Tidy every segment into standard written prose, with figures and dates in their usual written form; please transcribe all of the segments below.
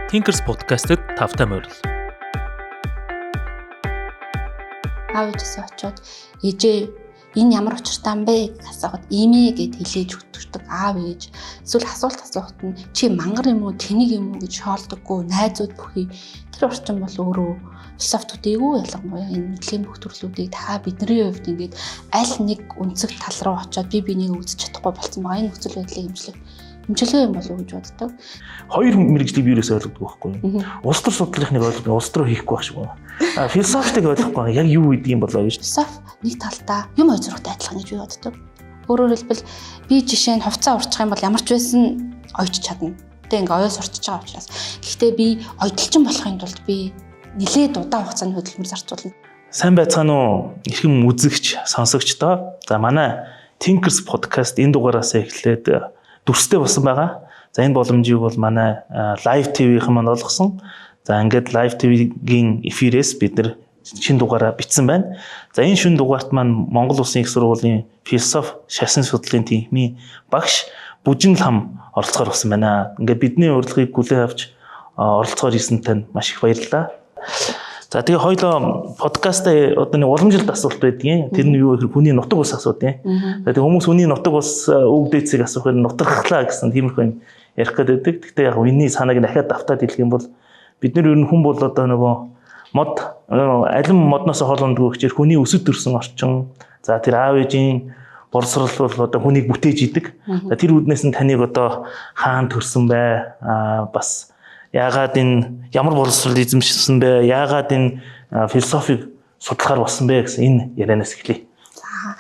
Thinkers podcast-д тавтай морил. Аав ээжээсээ очиод ээжээ энэ ямар учиртай юм бэ гэж асуухад иймээ гэд хэлээж өгдөг аав ээж. Эсвэл асуулт асуухад нь чи мангар юм уу, тэнийг юм уу гэж шоолдоггүй найзууд бүхий тэр орчин бол өөрөө философи төдийгүй ялангуяа энэ мэдлэгийн бүх төрлүүдийг дахиад бидний хувьд ингээд аль нэг өнцөг тал руу очиод бие биенийг үзэж чадахгүй болсон байгаа. Энэ нөхцөл байдлыг эмчлэх эмчилгээ юм болов уу гэж боддог. Хоёр мэргэжлийг би юуроос ойлгодог байхгүй юу? Улс төр судлалынхныг ойлгодог, улс төр хийхгүй байх шиг байна. А философик ойлгохгүй яг юу гэдэг юм болоо гэж. Философи нэг талдаа юм ой зурагтай адилхан гэж би боддог. Өөрөөр хэлбэл би жишээ нь хувцас урчих юм бол ямар ч байсан ойч чадна. Тэ ингээ оёо сурчиж байгаа учраас. Гэхдээ би ойдолчин болохын тулд би нэлээд удаан хугацааны хөдөлмөр зарцуулна. Сайн байцгаана уу? Эрхэм үзэгч, сонсогчдоо. За манай Thinkers podcast энэ дугаараас эхлээд дүрстэй болсон байгаа. За энэ боломжийг бол манай Live TV-ийн маань олгосон. За ингээд Live TV-гийн эфирээс бид нар шин дугаараа бичсэн байна. За энэ шин дугаарт маань Монгол Улсын их сургуулийн философи шашин судлалын тэнхимийн багш Бүжин лам оролцохоор болсон байна. Ингээд бидний урилгыг хүлээн авч оролцохоор ирсэн танд маш их баярлалаа. За тэгээ хоёлоо подкастаа одоо нэг уламжлалт асуулт байдгийн. Тэр нь юу гэхээр хүний нутаг ус асуудیں۔ За тэгээ хүмүүс хүний нутаг ус өвөг дээдсийг асуухаар нутархлаа гэсэн тиймэрхүү юм ярих гээд байдаг. Гэхдээ яг энэний санааг дахиад давтаад хэлэх юм бол бид нар ер нь хүн бол одоо нөгөө мод алим модноос хол ундгүй гэхээр хүний өсөд төрсэн орчин. За тэр аав ээжийн боловсрол бол одоо хүнийг бүтээж идэг. За тэр үүднээс нь таныг одоо хаан төрсэн бай. Аа бас яагаад энэ ямар боловсрол эзэмшсэн бэ? Яагаад энэ философиг судлахаар болсон бэ гэсэн энэ ярианаас эхлэе. За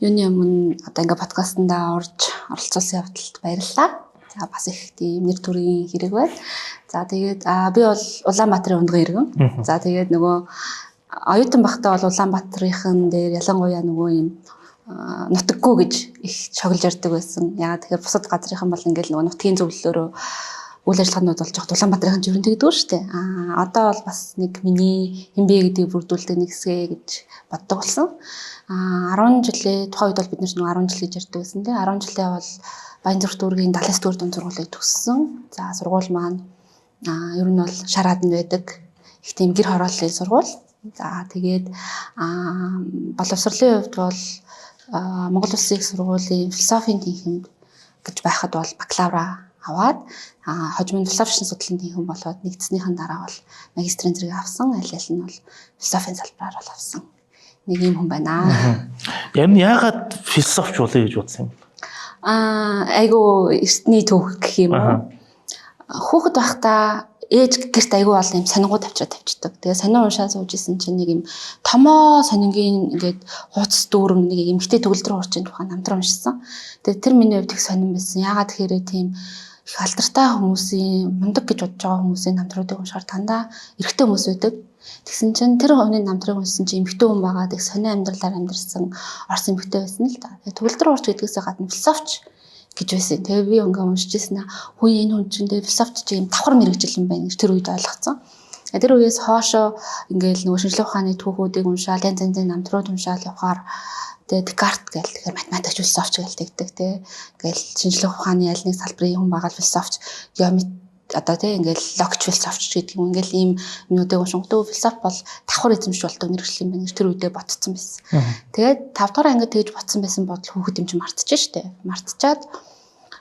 юуны өмнө одоо ингээ подкастнда орж оролцуулсан явдалд баярлалаа. За бас их тийм нэр төрийн хэрэг байна. За тэгээд би бол Улаанбаатарын ундган иргэн. За тэгээд нөгөө оюутан байхдаа бол Улаанбаатарын дээр ялангуяа нөгөө юм нутаггүй гэж их шоглож ярьдаг байсан. Яагаад тэгэхээр бусад газрынхан бол ингээл нөгөө нутгийн зөвлөлөөрөө үйл ажиллагаанууд болж байхад Улаанбаатарын жирэн тэгдэг шүү дээ. Аа одоо бол бас нэг миний хинбэ гэдгийг бүрдүүлдэг нэг хэсгээ гэж боддог болсон. Аа 10 жилээ тухайн үед бол бид нар нэг 10 жил гэж ярьдаг байсан тийм. 10 жилээ бол Баянзүрх дүүргийн 79 дугаар дунд сургуулийг төгссөн. За сургууль маань аа ер нь бол шараад нь байдаг. Их тийм гэр хорооллын сургууль. За тэгээд аа боловсролын хувьд бол Монгол Улсын их сургуулийн философийн тэнхимд гэж байхад бол бакалавра аваад хожим нь философи шин судлалын тэнхим болоод нэгдснийхэн дараа бол магистрийн зэрэг авсан. Аль аль нь бол философийн салбараар бол авсан. Нэг юм хүн байна. Яг нь яагаад философч болъё гэж бодсон юм? Айгу эртний түүх гэх юм уу? Хүүхэд байхдаа ээж гэрт айгу олон юм сонингууд авчираа тавьчихдаг. Тэгээ сонин уншаа сууж исэн чинь нэг юм томоо сонингийн ингээд хууц дүүрэн нэг эмгтэй төгөлдөр хуурчийн тухай намтран уншсан. Тэгээ тэр миний хувьд их сонин байсан. Яагаад тэгэхээр тийм их алдартай хүмүүсийн мундаг гэж бодож байгаа хүмүүсийн намтруудыг уншихаар дандаа эрэгтэй хүмүүс байдаг. Тэгсэн чинь тэр хүний намтрыг уншсан чинь эмэгтэй хүн байгаа. Тэг сонио амьдралаар амьдарсан орс эмэгтэй байсан л та. Тэгээ төгөлдөр хуурч гэдгээсээ гадна философч гэж байсан. Тэгээ би ингээ уншиж ирсэн аа. Хүү энэ хүн чинь тэгээ философч чинь юм давхар мэрэгжил юм байна гэж тэр үед ойлгоцсон. Тэр үеэс хоошоо ингээл нөгөө шинжлэх ухааны түүхүүдийг уншаал, янз янзын намтрууд уншаал явахаар тэгээ Декарт гээл тэгэхээр математикч философч гээл тэгдэг тий. Ингээл шинжлэх ухааны аль нэг салбарын хүн байгаа философч, геометр одоо тий ингээл логч философч гэдэг юм ингээл ийм юмнуудыг уншингуйтай философи бол давхар эзэмш болдог мэргэжил юм байна гэж тэр үедээ ботцсон байсан. Тэгээд 5 дугаар ангид тэгж ботсон байсан бодол хүүхэд юм чи мартчих штэ. Мартчаад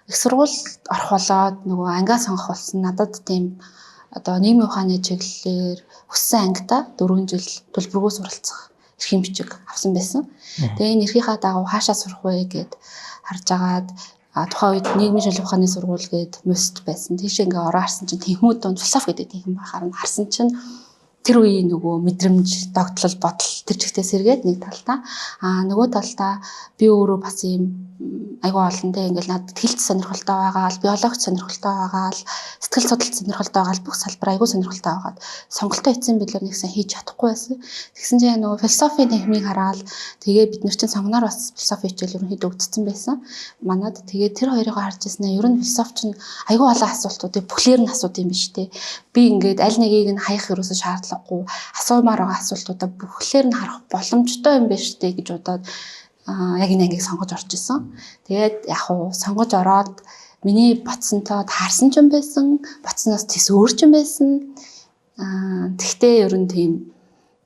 их сургууль орох болоод нөгөө ангиа сонгох болсон. Надад тийм одоо нийгмийн ухааны чиглэлээр хүссэн ангидаа 4 жил төлбөргүй суралцах эрхийн бичиг авсан байсан. Тэгээ энэ эрхийнхаа дагуу хаашаа сурах вэ гэд харж агаад тухайн үед нийгмийн шинжилгээ ухааны сургууль гээд мөст байсан. Тийшээ ингээ ороо харсан чинь тэнхмүүд дунд философи гэдэг тэнхэм байхаар нь харсан чинь тэр үеийн нөгөө мэдрэмж, догтлол, бодол тэр чигтээ сэргээд нэг талдаа нөгөө талдаа би өөрөө бас ийм айгүй олон те ингээл надад хэлц сонирхолтой байгаа л, биологч сонирхолтой байгаа л, сэтгэл судлалт сонирхолтой байгаа л бүх салбар айгүй сонирхолтой байгаад сонголтоо эцсийн байдлаар нэгсэн хийж чадахгүй байсан. Тэгсэн чинь нөгөө философийн танхимыг хараад тэгээ бид нар чинь сонгоноор бас философи хичээл ерөнхийдөө өгдсөн байсан. Манад тэгээ тэр хоёрыг харж ирсэн нь ер нь философи чинь айгүй олон асуултуудыг бүхлээр нь асуудаг юм биш те. Би ингээд аль нэгийг нь хаях ерөөсөө шаардлагагүй асуумаар байгаа асуултуудаа бүхлээр нь харах боломжтой юм биш те гэж бодоод яг энэ ангийг сонгож орж исэн. Тэгээд яг уу сонгож ороод Миний бодсонтой таарсан ч юм байсан, бодсоноос тэс өөр ч юм байсан. Тэгтээ ер нь тийм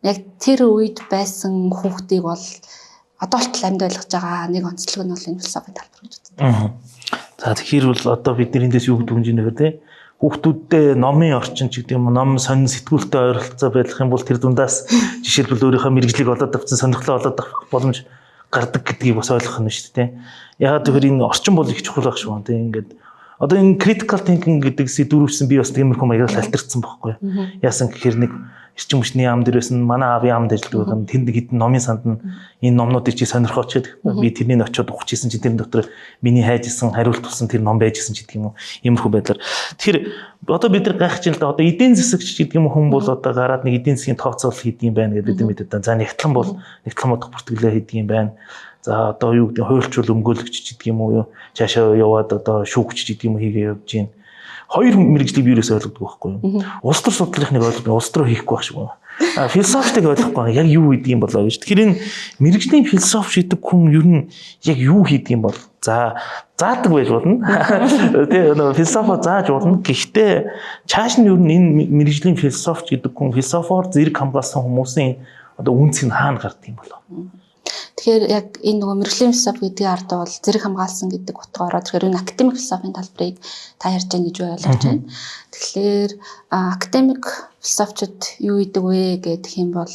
яг тэр үед байсан хүүхдийг бол одоо болтол амьд ойлгож байгаа нэг онцлог нь бол энэ философийн талбар гэж боддог. За, тэгэхээр бол одоо бид нар эндээс юу гэдэг юм жинэ те, хүүхдүүддээ номын орчин ч гэдэг юм уу, ном сонин сэтгүүлтэй ойролцоо байх юм бол тэр дундаас жишээлбэл өөрийнхөө мэргэжлийг олоод авсан, сонирхлоо олоод авах боломж гардаг гэдгийг бас ойлгох нь шүү дээ. Яагаад гэвэл энэ орчин бол их чухал байх шүү те. Ингээд одоо энэ critical thinking гэдэг сэдвүүрсэн би бас тиймэрхүү маягаар алтарцсан байхгүй. Яасан гэхээр нэг эрчим хүчний яам дээр байсан, манай аавын яамд ажилладаг байсан. Тэнд нэг хэдэн номын санд нь энэ номнуудыг чи сонирхооч гэдэг. Би тэрнийг очиод ухаж исэн чи тэр дотор миний хайж исэн хариулт тусан тэр ном байж исэн ч гэдэг юм уу. Иймэрхүү байдлаар. Тэгэхээр одоо бид нар гайхаж байна л да. Одоо эдийн засагч гэдэг юм хүн бол одоо гараад нэг эдийн засгийн тооцоолол хийдэг юм байна гэдэг бид нар мэдээ. За, нягтлан бол нягтлан бодох бүртгэлээ хийдэг юм байна. За, одоо юу гэдэг, хуульчвал өмгөөлөгч гэдэг юм уу, цаашаа яваад одоо шүүгч гэдэг юм уу хийгээ явж байна. Хоёр мэргэжлийг би юуроос ойлгодог байхгүй юу? Улс төр судлалынхныг ойлгодог, улс төр хийхгүй байх шиг байна. А философик ойлгохгүй байна. Яг юу гэдэг юм болоо гэж. Тэгэхээр энэ мэргэжлийн философи шийдэг хүн ер нь яг юу хийдэг юм бол, за, заадаг байж болно. Тэгээ нөгөө философо зааж болно. Гэхдээ чааш нь ер нь энэ мэргэжлийн философч гэдэг хүн, философоор зэрэг хамгаалсан хүмүүсийн одоо үнц нь хаана гардаг юм болоо? Тэгэхээр яг энэ нөгөө мэргэжлийн философи гэдгийн ард бол зэрэг хамгаалсан гэдэг утга ороод тэгэхээр энэ академик философийн талбарыг та ярьж байгаа гэж би ойлгож байна. Тэгэхээр академик философчид юу хийдэг вэ гэх юм бол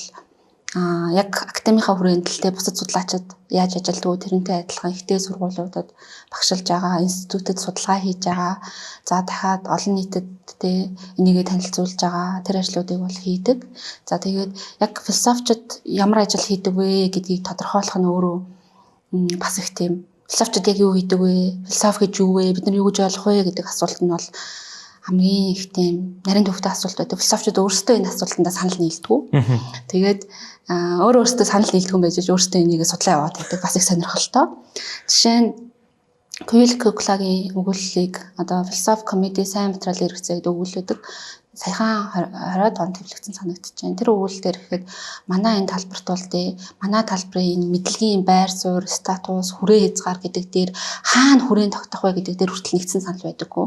яг академийнхаа хүрээнд л те, бусад судлаачид яаж ажилладаг вэ, тэрнтэй адилхан ихтэй сургуулиудад багшилж байгаа, институтэд судалгаа хийж байгаа. За, дахиад олон нийтэд те энийгээ танилцуулж байгаа тэр ажлуудыг бол хийдэг. За, тэгээд яг философчид ямар ажил хийдэг вэ гэдгийг тодорхойлох нь өөрөө бас их тийм, философчид яг юу хийдэг вэ? Философи гэж юу вэ? Бид нар юу гэж ойлгох вэ гэдэг асуулт нь бол хамгийн их тийм нарийн төвтэй асуулт байдаг. Философчид өөрсдөө энэ асуултандаа санал нийлдэг. Тэгээд өөрөө өөртөө санал нийлдэг юм байж өөрсдөө энийг судлаа яваад байдаг. Бас их сонирхолтой. Жишээ нь Куил Куклагийн өгүүллийг одоо философи, комеди, сайн материал хэрэгцээ гэдэг өгүүлдэг. Саяхан 20-од он төвлөгдсөн санагдаж байна. Тэр өгүүлэл дээр ихэд манай энэ талбарт бол тий, манай талбарын энэ мэдлэгийн байр суурь, статус, хүрээ хязгаар гэдэг дээр хаана хүрээн тогтоох вэ гэдэг дээр хүртэл нэгдсэн санал байдаггүй.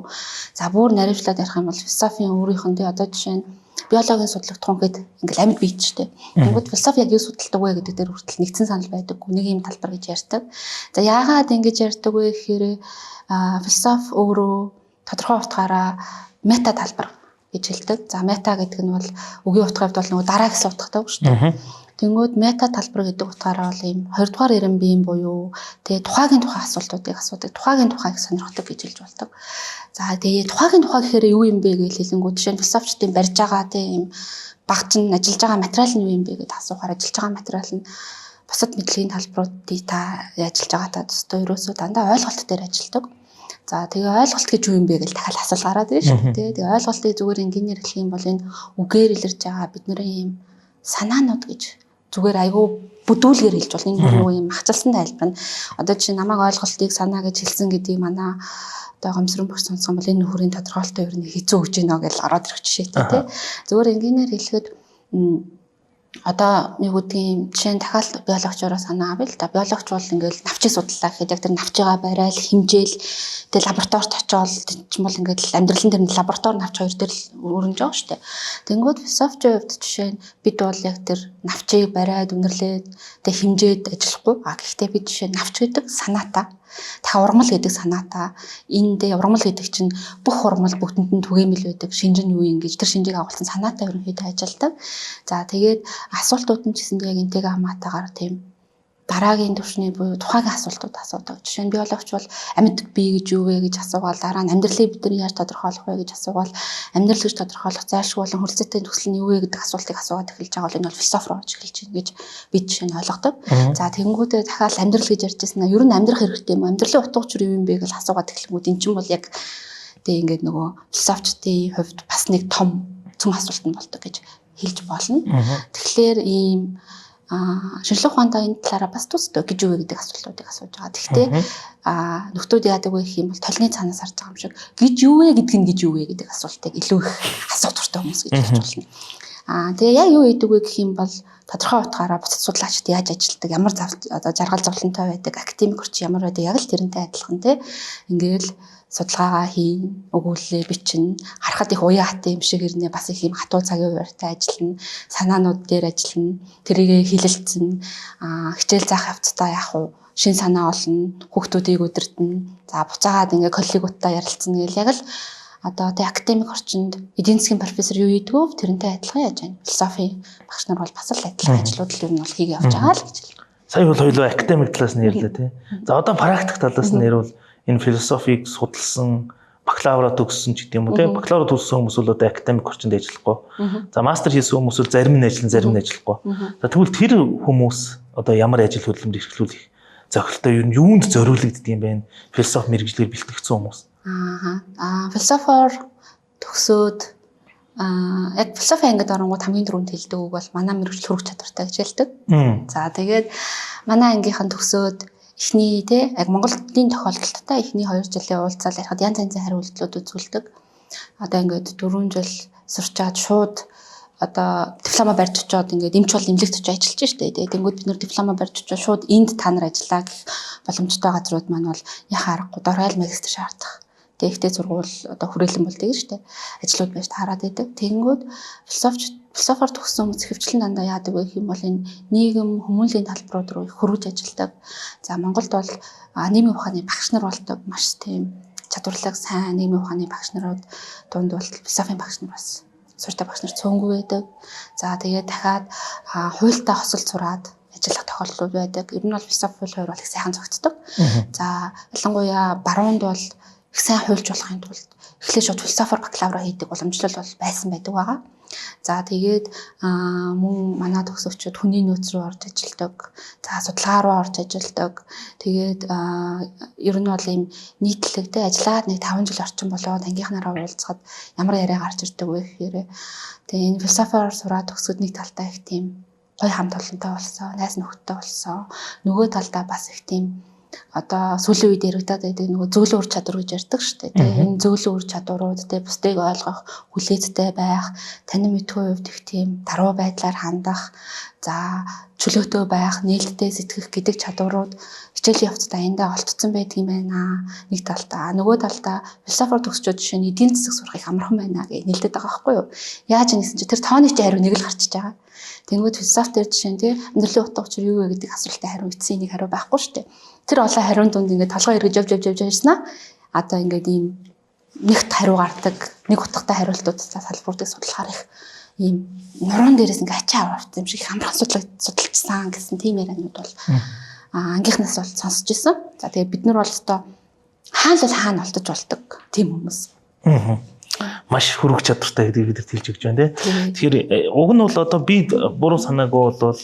За, бүр наривчлаад ярих юм бол философийн өөрийнх нь тий, одоо жишээ нь биологийн судлагдахуун гээд ингээл амьд бие ч тий. Тэнгүүд философи яг юу судалдаг вэ гэдэг дээр хүртэл нэгдсэн санал байдаггүй. Нэг юм талбар гэж ярьдаг. За, яагаад ингэж ярьдаг вэ гэхээр философи өөрөө тодорхой утгаараа мета талбар гэж хэлдэг. За, мета гэдэг нь бол үгийн утгын хувьд бол нөгөө дараа гэсэн утгатай үг шүү дээ. Тэнгүүд мета талбар гэдэг утгаараа бол ийм 20 дугаар эрен биеийн буюу тэгээ тухайгийн тухай асуултуудыг асуудаг. Тухайгийн тухайг сонирхдог гэж хэлж болдог. За, тэгээ тухайгийн тухай гэхээр юу юм бэ гэж хэлэнгүүт жишээ нь философчдын барьж байгаа тийм ийм багч нь ажиллаж байгаа материал нь юу юм бэ гэдээ асуухаар ажиллаж байгаа материал нь бусад мэдлэгийн талбаруудыг та ажиллаж байгаатай төстэй ерөөсөө дандаа ойлголт дээр ажилладаг. За, тэгээ ойлголт гэж юу юм бэ гэж дахиад асуулт гараад ирж шүү дээ. Тэгээ ойлголтыг зүгээр энгийнээр хэлэх юм бол энэ үгээр илэрж байгаа бидний ийм санаанууд гэж зүгээр айгүй бүдүүлгээр хэлж болно. Энэ бүр нөгөө юм ахчилсан тайлбар нь. Одоо жишээ намайг ойлголтыг санаа гэж хэлсэн гэдгийг манай одоо гомсрон багш сонсох юм бол энэ нөхрийн тодорхойлолтоо ер нь хэцүү өгч гинэ гэж ороод ирэх жишээтэй тий. Зүгээр энгийнээр хэлэхэд одоо юу гэдгийг, жишээ нь дахиад биологчороо санаа авъя л да. Биологч бол ингээл навчийг судлаа гэхэд яг тэр навчигаа барайл, хэмжээл, тэгээ лабораторид очиод ч юм бол ингээл амьдралын тэр лаборатори навч хоёр дээр л өрнөж байгаа шүү дээ. Тэнгүүд философийн хувьд жишээ нь бид бол яг тэр навчийг бариад, үнэрлээд, тэгээ хэмжээд ажиллахгүй. А гэхдээ бид жишээ нь навч гэдэг санаатай, дахиад урмал гэдэг санаатай, энэ дэ урмал гэдэг чинь бүх урмал бүгдэнд нь түгээмэл байдаг. Шинж нь юу юм гэж тэр шинжийг агуулсан санаатай ерөнхийдөө ажилладаг. За, тэгээд асуултууд нь ч гэсэндээ яг энтэйгээ хамаатайгаар тийм дараагийн түвшний буюу тухайгийн асуултууд асуудаг. Жишээ нь биологч бол амьд бие гэж юу вэ гэж асуугаал, дараа нь амьдралыг бид нар яаж тодорхойлох вэ гэж асуугаал, амьдрал гэж тодорхойлох зайлшгүй болон хүрэлцээтэй төсөл нь юу вэ гэдэг асуултыг асуугаад эхэлж байгаа бол энэ бол философи руу орж эхэлж байна гэж бид жишээ нь ойлгодог. За, тэгэнгүүтээ дахиад амьдрал гэж ярьж байсан нь ер нь амьдрах хэрэгтэй юм уу? Амьдралын утга учир юу юм бэ гэж асуугаад эхлэнгүүд эн чинь бол яг тэг ингээд нөгөө философчдын хувьд бас нэг том цөм асуулт нь болдог гэж хэлж болно. Тэгэхээр ийм шинжлэх ухаандаа энэ талаараа бас төстэй гэж юу вэ гэдэг асуултуудыг асууж байгаа. Тэгэхдээ нөхдүүд яадаг вэ гэх юм бол толны цаанаас харж байгаа юм шиг гэж юу вэ гэдэг нь гэж юу вэ гэдэг асуултыг илүү их асуух дуртай хүмүүс гэж хэлж болно. Тэгээ яг юу хийдэг вэ гэх юм бол тодорхой утгаараа бусад судлаачид яаж ажилладаг, ямар одоо жаргал зовлонтой байдаг, академик орчин ямар байдаг, яг л тэрнтэй адилхан тий. Ингээл Судалгаагаа хийн, өгүүллээ бичнэ. Харахад их уян хатан юм шиг ирнэ. Бас их юм хатуу цагийн хуваарьтай ажиллана. Санаанууд дээр ажиллана. Тэрийгэ хилэлцэн. Хичээл заах явцдаа яах вэ? Шин санаа олно, хүүхдүүдийг удирдна. За буцаагаад ингээ коллегуудтай ярилцсан гэл яг л одоо тэг академик орчинд эдийн засгийн профессор юу хийдэг вэ? Тэрнтэй адилхан яаж байна? Философи багш нар бол бас л адилхан ажлууд л ер нь бол хийгээ явж байгаа л гэж хэлнэ. Сая бол хоёулаа академик талаас нь ярьлаа тий. За одоо практик талаас нь ярил энэ философиг судалсан бакалавра төгссөн ч гэдэг юм уу тий. Бакалавра төгссөн хүмүүс бол одоо академик орчинд ажиллахгүй. За мастер хийсэн хүмүүс бол зарим нь ажиллана, зарим нь ажиллахгүй. За тэгвэл тэр хүмүүс одоо ямар ажил хөдөлмөр эрхлүүлэх зохилтой юу юунд зориулагддаг юм бэ? Философи мэргэжлээр бэлтгэгдсэн хүмүүс. Аа. Философоор төгсөөд яг философи ангид оронгууд хамгийн түрүүнд хэлдэг үг бол манай мэргэжил хөрөх чадвартай гэж хэлдэг. За тэгээд манай ангийнхан төгсөөд эхний те яг Монголын тохиолдолд та эхний 2 жилийн уулзаал ярихад янз янзын хариу үйлдэлүүд үзүүлдэг. Одоо ингээд 4 жил сурчаад шууд одоо диплома барьж очиод ингээд эмч бол эмнэлэгт очиж ажиллаж штэ. Тэгээд тэнгууд бид нэр диплома барьж очиод шууд энд та нар ажиллаа гэх боломжтой газрууд маань бол яхаа аргагүй доргайл магистр шаардах. Тэгээд ихтэй сургууль одоо хүрээлэн болдог штэ. Ажлууд байж таарад байдаг. Тэнгүүд философоор төгссөн хүмүүс хөвчлэн дандаа яадаг вэ гэх юм бол энэ нийгэм хүмүүнлэгийн талбарууд руу их хөрвж ажилладаг. За Монголд бол нийгмийн ухааны багш нар болдог. Маш тийм чадварлаг сайн нийгмийн ухааны багш нарууд дунд бол философийн багш нар бас суртай багш нар цөөнгүй байдаг. За тэгээд дахиад хуультай хосол сураад ажиллах тохиолдлууд байдаг. Ер нь бол философи хууль хоёр бол их сайхан зохицдог. За ялангуяа баруунд бол их сайн хуульч болохын тулд эхлээд шууд философоор бакалавра хийдэг уламжлал бол байсан байдаг байгаа. За тэгээд мөн манай төгсөгчид хүний нөөц рүү орж ажилладаг. За судалгаа руу орж ажилладаг. Тэгээд ер нь бол ийм нийтлэг те ажиллаад нэг 5 жил орчим болоод ангийнхнаараа уулзахад ямар яриа гарч ирдэг вэ гэхээр тэгээ энэ философиор сураад төгсөхөд нэг талдаа их тийм гоё хамт олонтой болсон, найз нөхдөдтэй болсон. Нөгөө талдаа бас их тийм одоо сүүлийн үед яригадаад байдаг нөгөө зөөлөн ур чадвар гэж ярьдаг шүү дээ. Тэгээ энэ зөөлөн ур чадварууд те бусдыг ойлгох, хүлээцтэй байх, танин мэдхүйн хувьд их тийм даруй байдлаар хандах, за чөлөөтэй байх, нээлттэй сэтгэх гэдэг чадварууд хичээлийн явцдаа эндээ олтцсон байдаг юм байна. Нэг талдаа, нөгөө талдаа философоор төгсчөөд жишээ нь эдийн засаг сурах их амархан байна гэж нэлдэд байгаа байхгүй юу? Яаж юм гэсэн чи тэр тооны чи хариу нэг л гарчиж байгаа. Тэнгүүд философи дээр жишээ нь тий амьдралын утга учир юу вэ гэдэг асуултын хариу эцсийн нэг хариу байхгүй шүү дээ. Тэр олон хариун дунд ингээд толгой эргэж явж явж явж явснаа одоо ингээд ийм нэгт хариу гардаг, нэг утгатай хариултууд салбаруудыг судлахаар их ийм нуруунд дээрээс ингээ ачаа авсан юм шиг их амархан судалжсан гэсэн тийм ярианууд бол ангийнхнаас бол сонсч ирсэн. За тэгээ бид нар бол өстой хаана л хаана олдож болдог тийм хүмүүс. Маш хөрвөх чадвартай гэдгийг бид нар хэлж өгч байна тий. Тэгэхээр уг нь бол одоо би буруу санаагүй бол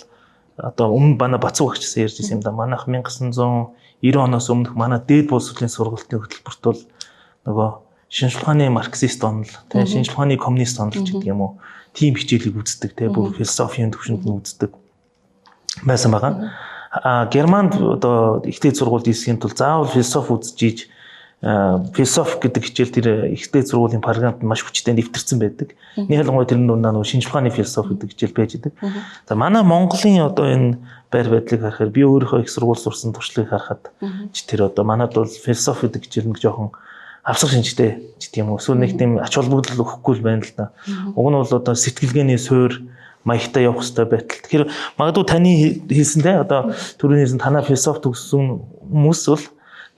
одоо өмнө бана Бацуу багчсан ярьж ирсэн юм да. Манайх 1990 оноос өмнөх манай дээд боловсролын сургалтын хөтөлбөрт бол нөгөө шинжлэх ухааны марксист онол, тий, шинжлэх ухааны коммунист онол гэдэг юм уу. Тийм хичээлийг үздэг тий, бүр философийн төвшөнд нь үздэг байсан байгаа. А Германд одоо ихтэй сургуульд ийсхийн тулд заавал философи үзэж ийж философи гэдэг хичээл тэр ихтэй сургуулийн програмд маш хүчтэй нэвтэрсэн байдаг. Нэг ялангуяа тэр дундаа нөгөө шинжлэх ухааны философи гэдэг хичээл байж байдаг. За манай Монголын одоо энэ байр байдлыг харахаар би өөрийнхөө их сургууль сурсан туршлагыг харахад ч тэр одоо манад бол философи гэдэг хичээл нэг жоохон авсах шинжтэй ч гэдэг юм уу. Эсвэл нэг тийм ач холбогдол өгөхгүй л байна л да. Уг нь бол одоо сэтгэлгээний суур маягтай явах хэрэгтэй байтал. Тэгэхээр магадгүй таны хэлсэн те одоо түрүүний хэлсэн танаа философи төгссөн хүмүүс бол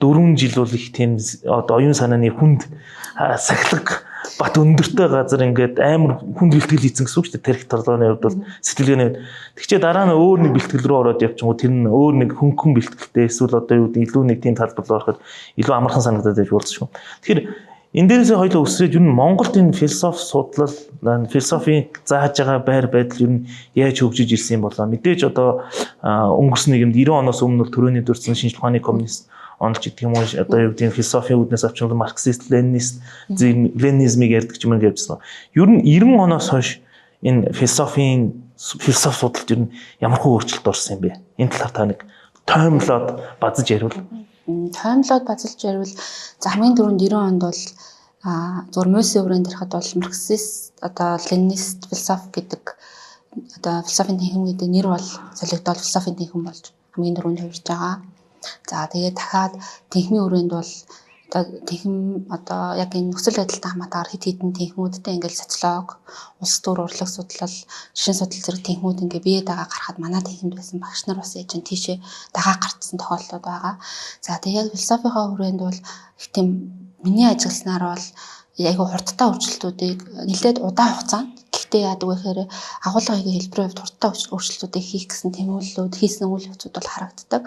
4 жил бол их тийм одоо оюун санааны хүнд сахилга бат өндөртэй газар ингээд амар хүнд бэлтгэл хийсэн гэсэн үг шүү дээ. Тарих толгойн хувьд бол сэтгэлгээний хувьд. Тэгчээ дараа нь өөр нэг бэлтгэл рүү ороод явчихгоо тэр нь өөр нэг хөнгөн бэлтгэлтэй эсвэл одоо юу гэдэг илүү нэг тийм талбар руу ороход илүү амархан санагдаад байж болзошгүй. Тэгэхээр энэ дээрээсээ хоёулаа өсрээд ер нь Монголд энэ философи судлал, философийн зааж байгаа байр байдал ер нь яаж хөгжиж ирсэн юм болоо. Мэдээж одоо өнгөрсөн нийгэмд 90 оноос өмнө бол төрөөний дурдсан шинжлэх ухааны коммунист онолж гэдэг юм уу одоо юу гэдэг философийн үүднээс авч марксист, ленинист, ленинизмыг ярьдаг ч юм уу явжсан. Ер нь 90 оноос хойш энэ философийн философи судалд ер нь ямар хөө өөрчлөлт орсон юм бэ? Энэ талаар та нэг тоймлоод базаж ярил. Тоймлоод базалж ярил. За хамгийн түрүүнд 90 онд бол зүгээр Мөсийн өрөөнд ярихад бол марксист одоо ленинист философи гэдэг одоо философийн танхим гэдэг нэр бол солигдоод философийн танхим болж хамгийн түрүүнд хувирж байгаа. За тэгээд дахиад танхимын өрөөнд бол Одоо танхим одоо яг энэ нөхцөл байдалтай хамаатаар хэд хэдэн танхимуудтай ингээл социолог, улс төр, урлаг судлал, шин судлал зэрэг танхимууд ингээ бие дагаа гарахад манай танхимд байсан багш нар бас яаж тийшээ дагаа гарцсан тохиолдлууд байгаа. За тэгээ яг философийнхаа хүрээнд бол их тийм миний ажигласнаар бол айгүй хурдтай өөрчлөлтүүдийг нэлээд удаан хугацаанд, гэхдээ яадаг вэ гэхээр агуулга хийх хэлбэрийн хувьд хурдтай өөрчлөлтүүдийг хийх гэсэн тэмүүллүүд хийсэн үйл явцуд бол харагддаг.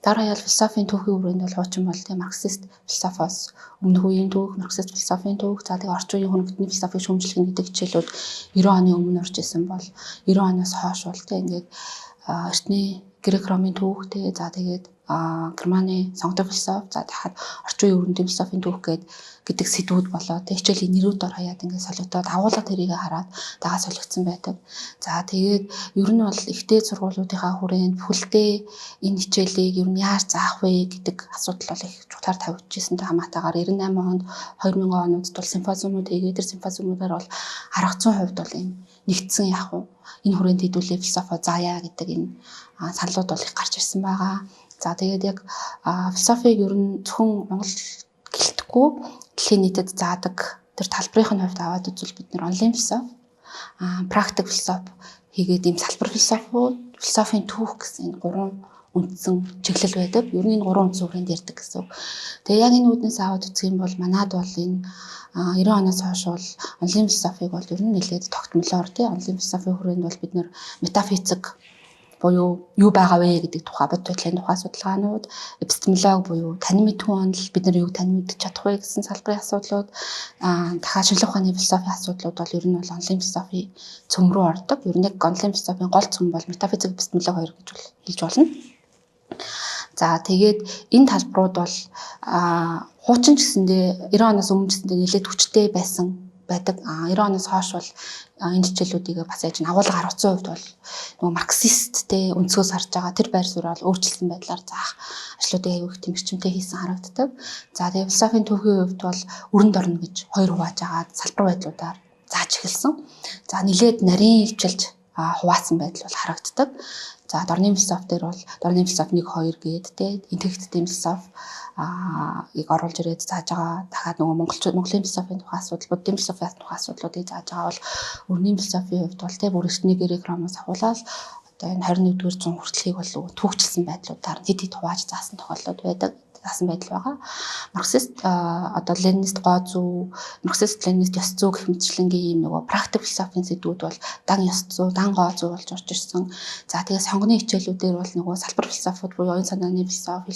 Дараа хаяал философийн түүхийн хүрээнд бол хуучин бол тийм марксист философоос өмнөх үеийн түүх, марксист философийн түүх, за тэгээ орчин үеийн хүн философийг шүүмжлэх гэдэг хичээлүүд 90 оны өмнө орж исэн бол 90 оноос хойш бол тийм ингээд эртний грек ромын түүх тий, за тэгээд Германы сонгодог философи, за дахиад орчин үеийн өрөндийн философийн түүх гэдэг сэдвүүд болоо тэг хичээлийн нэрүүд ор хаяад ингээд солигдоод агуулга тэрийг хараад дагаа солигдсон байдаг. За тэгээд ер нь бол ихтэй сургуулиудынхаа хүрээнд бүхэлдээ энэ хичээлийг ер нь яаж заах вэ гэдэг асуудал бол их чухлаар тавигдчихсэнтэй хамаатайгаар 98 онд 2000 онуудад бол симпозиумууд хийгээд тэр симпозиумуудаар бол 10% бол энэ нэгдсэн яг уу энэ хүрээнд хэдүүлээ философо заая гэдэг энэ саналууд бол их гарч ирсэн байгаа. За тэгээд яг философийг ер нь зөвхөн монгол гэлтэхгүй дэлхийн нийтэд заадаг тэр талбарын хувьд аваад үзвэл бид нэр онлайн философи, практик философи хийгээд ийм салбар философиуд, философийн түүх гэсэн энэ гурван үндсэн чиглэл байдаг. Ер нь энэ гурван үндсэн хүрээнд ярьдаг гэсэн үг. Тэгээ яг энэ үүднээс аваад үзэх юм бол манад бол энэ 90 оноос хойш бол онлайн философиг бол ер нь нэлээд тогтмолоор тий онлайн философийн хүрээнд бол бид нэр метафизик буюу юу байгаа вэ гэдэг тухай бод байдлын тухай судалгаанууд, эпистемологи буюу танин мэдхүйн онол, бид нар юуг танин мэдчих чадах вэ гэсэн салбарын асуудлууд, дахиад шинжлэх ухааны философийн асуудлууд бол ер нь бол онлайн философи цөм рүү ордог. Ер нь яг онлайн философийн гол цөм бол метафизик, эпистемологи хоёр гэж хэлж болно. За тэгээд энэ талбарууд бол хуучин ч гэсэндээ 90 оноос өмнө ч гэсэндээ нэлээд хүчтэй байсан байдаг. 90 оноос хойш бол энэ хичээлүүдийг бас яаж агуулга 10% бол нөгөө марксисттэй өнцгөөс харж байгаа тэр байр суурь бол өөрчлөсөн байдлаар заах ажлуудыг аягүй их тэмэрчмтэй хийсэн харагддаг. За тэгээд философийн түүхийн хувьд бол өрөнд орно гэж хоёр хувааж агаад салбар байдлуудаар зааж эхэлсэн. За нэлээд нарийн илчилж хуваацсан байдал бол харагддаг. За дорны философи дээр бол дорны философи 1 2 гээд те интегритийн философи ийг оруулж ирээд зааж байгаа. Дахиад нөгөө Монголын философийн тухай асуудал, Буддын философийн тухай асуудлуудыг зааж байгаа бол өрний философийн хувьд бол те бүр эртний грек ромоос ахуулаад одоо энэ 21-р зуун хүртлэхийг бол түүхчилсэн байдлуудаар хэд хэд хувааж заасан тохиолдлууд байдаг заасан байдал байгаа. Марксист одоо ленинист гоо зүй, марксист ленинист ёс зүй гэх мэтчилэнгийн ийм нөгөө практик философийн сэдвүүд бол дан ёс зүй, дан гоо зүй болж орж ирсэн. За тэгээ сонгоны хичээлүүдээр бол нөгөө салбар философиуд буюу оюун санааны философи,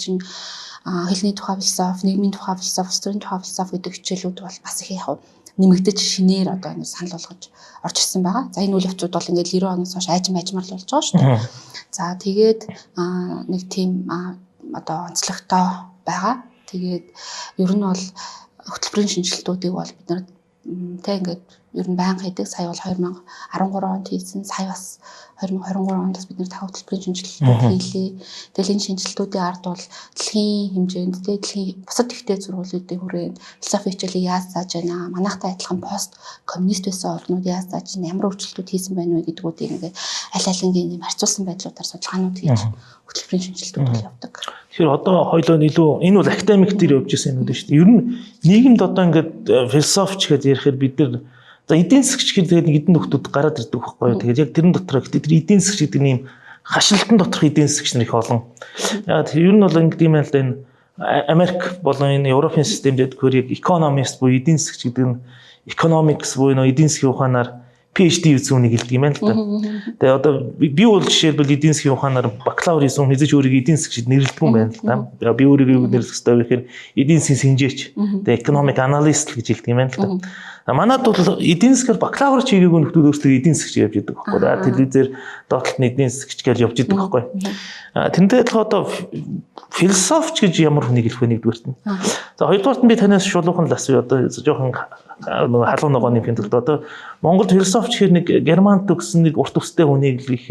хэлний тухай философи, нийгмийн тухай философи, улс төрийн тухай философи гэдэг хичээлүүд бол бас их яг нэмэгдэж шинээр одоо энэ санал болгож орж ирсэн байгаа. За энэ үйл явцууд бол ингээд 90 оноос хойш айжим айжмар л болж байгаа шүү дээ. За тэгээд нэг тийм одоо онцлогтой байгаа. Тэгээд ер нь бол хөтөлбөрийн шинжилтүүдийг бол бид нар тэ ингээд ер нь байнга хийдэг. Сая бол 2013 онд хийсэн. Сая бас 2023 онд бас бид нэр дахин хөтөлбөрийн шинжилтүүд хийлээ. Тэгэл энэ шинжилтүүдийн ард бол дэлхийн хэмжээнд тэ дэлхийн бусад ихтэй сургуулиудын хүрээнд философи хичээлийг яаж зааж байна, манайхтай адилхан пост коммунист байсан орнууд яаж зааж байна, ямар өөрчлөлтүүд хийсэн байна вэ гэдгүүдийг ингээд аль алингийн юм харьцуулсан байдлуудаар судалгаанууд хийж хөтөлбөрийн шинжилтүүд бол явдаг. Тэгэхээр одоо хоёлоо илүү энэ бол академик дээр явж исэн юмуд шүү дээ. Ер нь нийгэмд одоо ингээд философч гэж ярихээр бид нар за эдийн засгч гэдэг нэг эдэн нөхдүүд гараад ирдэг байхгүй юу. Тэгээд яг тэрэн дотор тэр эдийн засгч гэдэг нь юм хашилтан доторх эдийн засгч нар их олон. Яг ер нь бол ингээд юм л да, энэ Америк болон энэ Европын системд ядгаар яг экономист буюу эдийн засгч гэдэг нь economics буюу нөө эдийн засгийн ухаанаар PhD үзсэн хүнийг хэлдэг юм байна л да. Тэгээ одоо би бол жишээлбэл эдийн засгийн ухаанаар бакалавр хийсэн хүн хэзээ ч өөрийгөө эдийн засгчид нэрлэдэг юм байна л да. Би өөрийгөө юу нэрлэх ёстой вэ гэхээр эдийн засгийн сэнжээч, тэгээ economic analyst л гэж хэлдэг юм байна л да. Манад бол эдийн засгаар бакалавр ч хийгээгүй нөхдүүд өөрсдөө эдийн засгч явж идэг байхгүй. Телевизээр доотлолт нь эдийн засгч гэж явж идэг байхгүй. Тэрнтэй адилхан одоо философч гэж ямар хүнийг хэлэх вэ нэгдүгээрт нь. За хоёрдугаарт нь би танаас шулуухан л асууя. Одоо жоохон нөгөө халуун ногооны юм тулд одоо Монголд философч гэхээр нэг германд төгссөн нэг урт өстэй хүнийг л их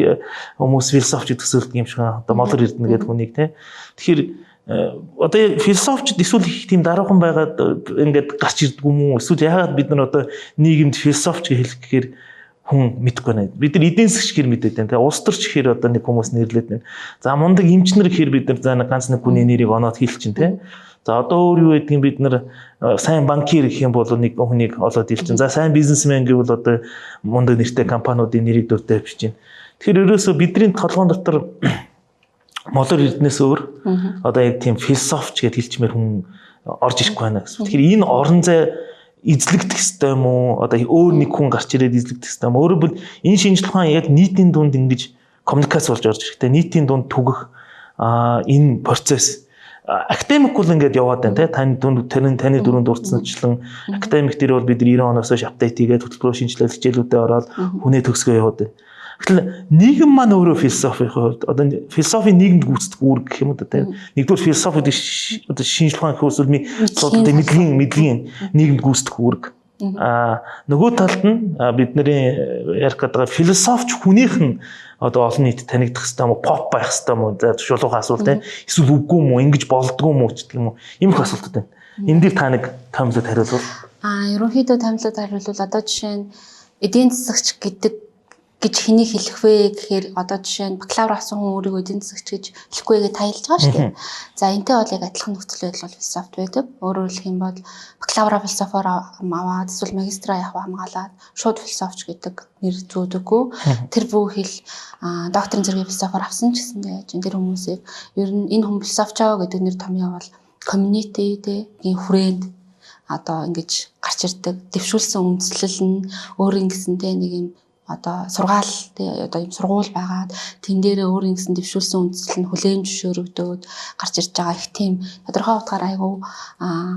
хүмүүс философч гэж төсөөлдөг юм шиг байна. Одоо Молор Эрдэнэ гэдэг хүнийг те. Тэгэхээр одоо философчд эсвэл их тийм даруухан байгаад ингээд гарч ирдэг юм уу? Эсвэл яагаад бид нар одоо нийгэмд философч гэж хэлэх гэхээр хүн мэдэхгүй байна. Бид нар эдийн засгч гэхэр мэдээд байна. Тэгээ улс төрч гэхэр одоо нэг хүмүүс нэрлээд байна. За мундаг эмчнэр гэхэр бид нар за нэг ганц нэг хүний нэрийг оноод хэлчин те. За одоо өөр юу гэдгийг бид нар сайн банкир гэх юм бол нэг хүнийг олоод илчин. За сайн бизнесмен гэвэл одоо мундаг нэртэй компаниудын нэрийг дуртай бичиж байна. Тэгэхээр ерөөсөө бидний толгоон дотор молор эрдэнэс өөр одоо яг тийм философч гэж хэлчмээр хүн орж ирэхгүй байна гэсэн. Тэгэхээр энэ орон зай эзлэгдэх ёстой юм уу? Одоо өөр нэг хүн гарч ирээд эзлэгдэх ёстой юм уу? Өөрөөр хэлбэл энэ шинжлэх ухаан яг нийтийн дунд ингэж коммуникац болж орж ирэхтэй. Нийтийн дунд түгэх энэ процесс академик бол ингээд яваад байна те таны дунд таны дөрөнд дурдсанчлан академик дээр бол бид 90 оноос хойш апдейт хийгээд хөтөлбөрөөр шинжилэл хичээлүүдэд ороод хүнээ төгсгөө яваад байна. Гэтэл нийгэм маань өөрөө философийн хувьд одоо философийн нийгэмд гүйцэтгэх үүрэг гэх юм уу те. Нэгдүгээр философи гэдэг одоо шинжлэх ухаан гэхээс үл мэдлэгийн нийгэмд гүйцэтгэх үүрэг. Нөгөө талд нь бидний ярих гэдэг философч хүнийх нь одоо олон нийтэд танигдах хэрэгтэй юм уу, поп байх хэрэгтэй юм уу, за шулуухан асуулт те. Эсвэл үгүй юм уу, ингэж болдгоо юм уу гэдэг юм уу. Ийм их асуултууд байна. Энэ дээр та нэг томилоод хариулвал. Ерөнхийдөө томилоод хариулвал одоо жишээ нь эдийн засагч гэдэг гэж хэнийг хэлэх вэ гэхээр одоо жишээ нь бакалавр авсан хүн өөрийгөө эдийн засагч гэж хэлэхгүй гэж таялж байгаа шүү дээ. За энтэй бол яг адилхан нөхцөл байдал бол философт байдаг. Өөрөөр хэлэх юм бол бакалавра философоор аваад эсвэл магистра явах хамгаалаад шууд философч гэдэг нэр зүүдэггүй. Тэр бүх хэл докторийн зэргийн философоор авсан ч гэсэндээ яаж энэ хүмүүсийг ер нь энэ хүн философчоо гэдэг нэр томьёо бол community тийм хүрээнд одоо ингэж гарч ирдэг. Дэвшүүлсэн үндслэл нь өөр ингэсэнтэй нэг юм одоо сургаал тий одоо юм сургууль байгаад тэн дээрээ өөр ингэсэн дэвшүүлсэн үндсэл нь хүлээн зөвшөөрөгдөөд гарч ирж байгаа их тийм тодорхой утгаар айгүй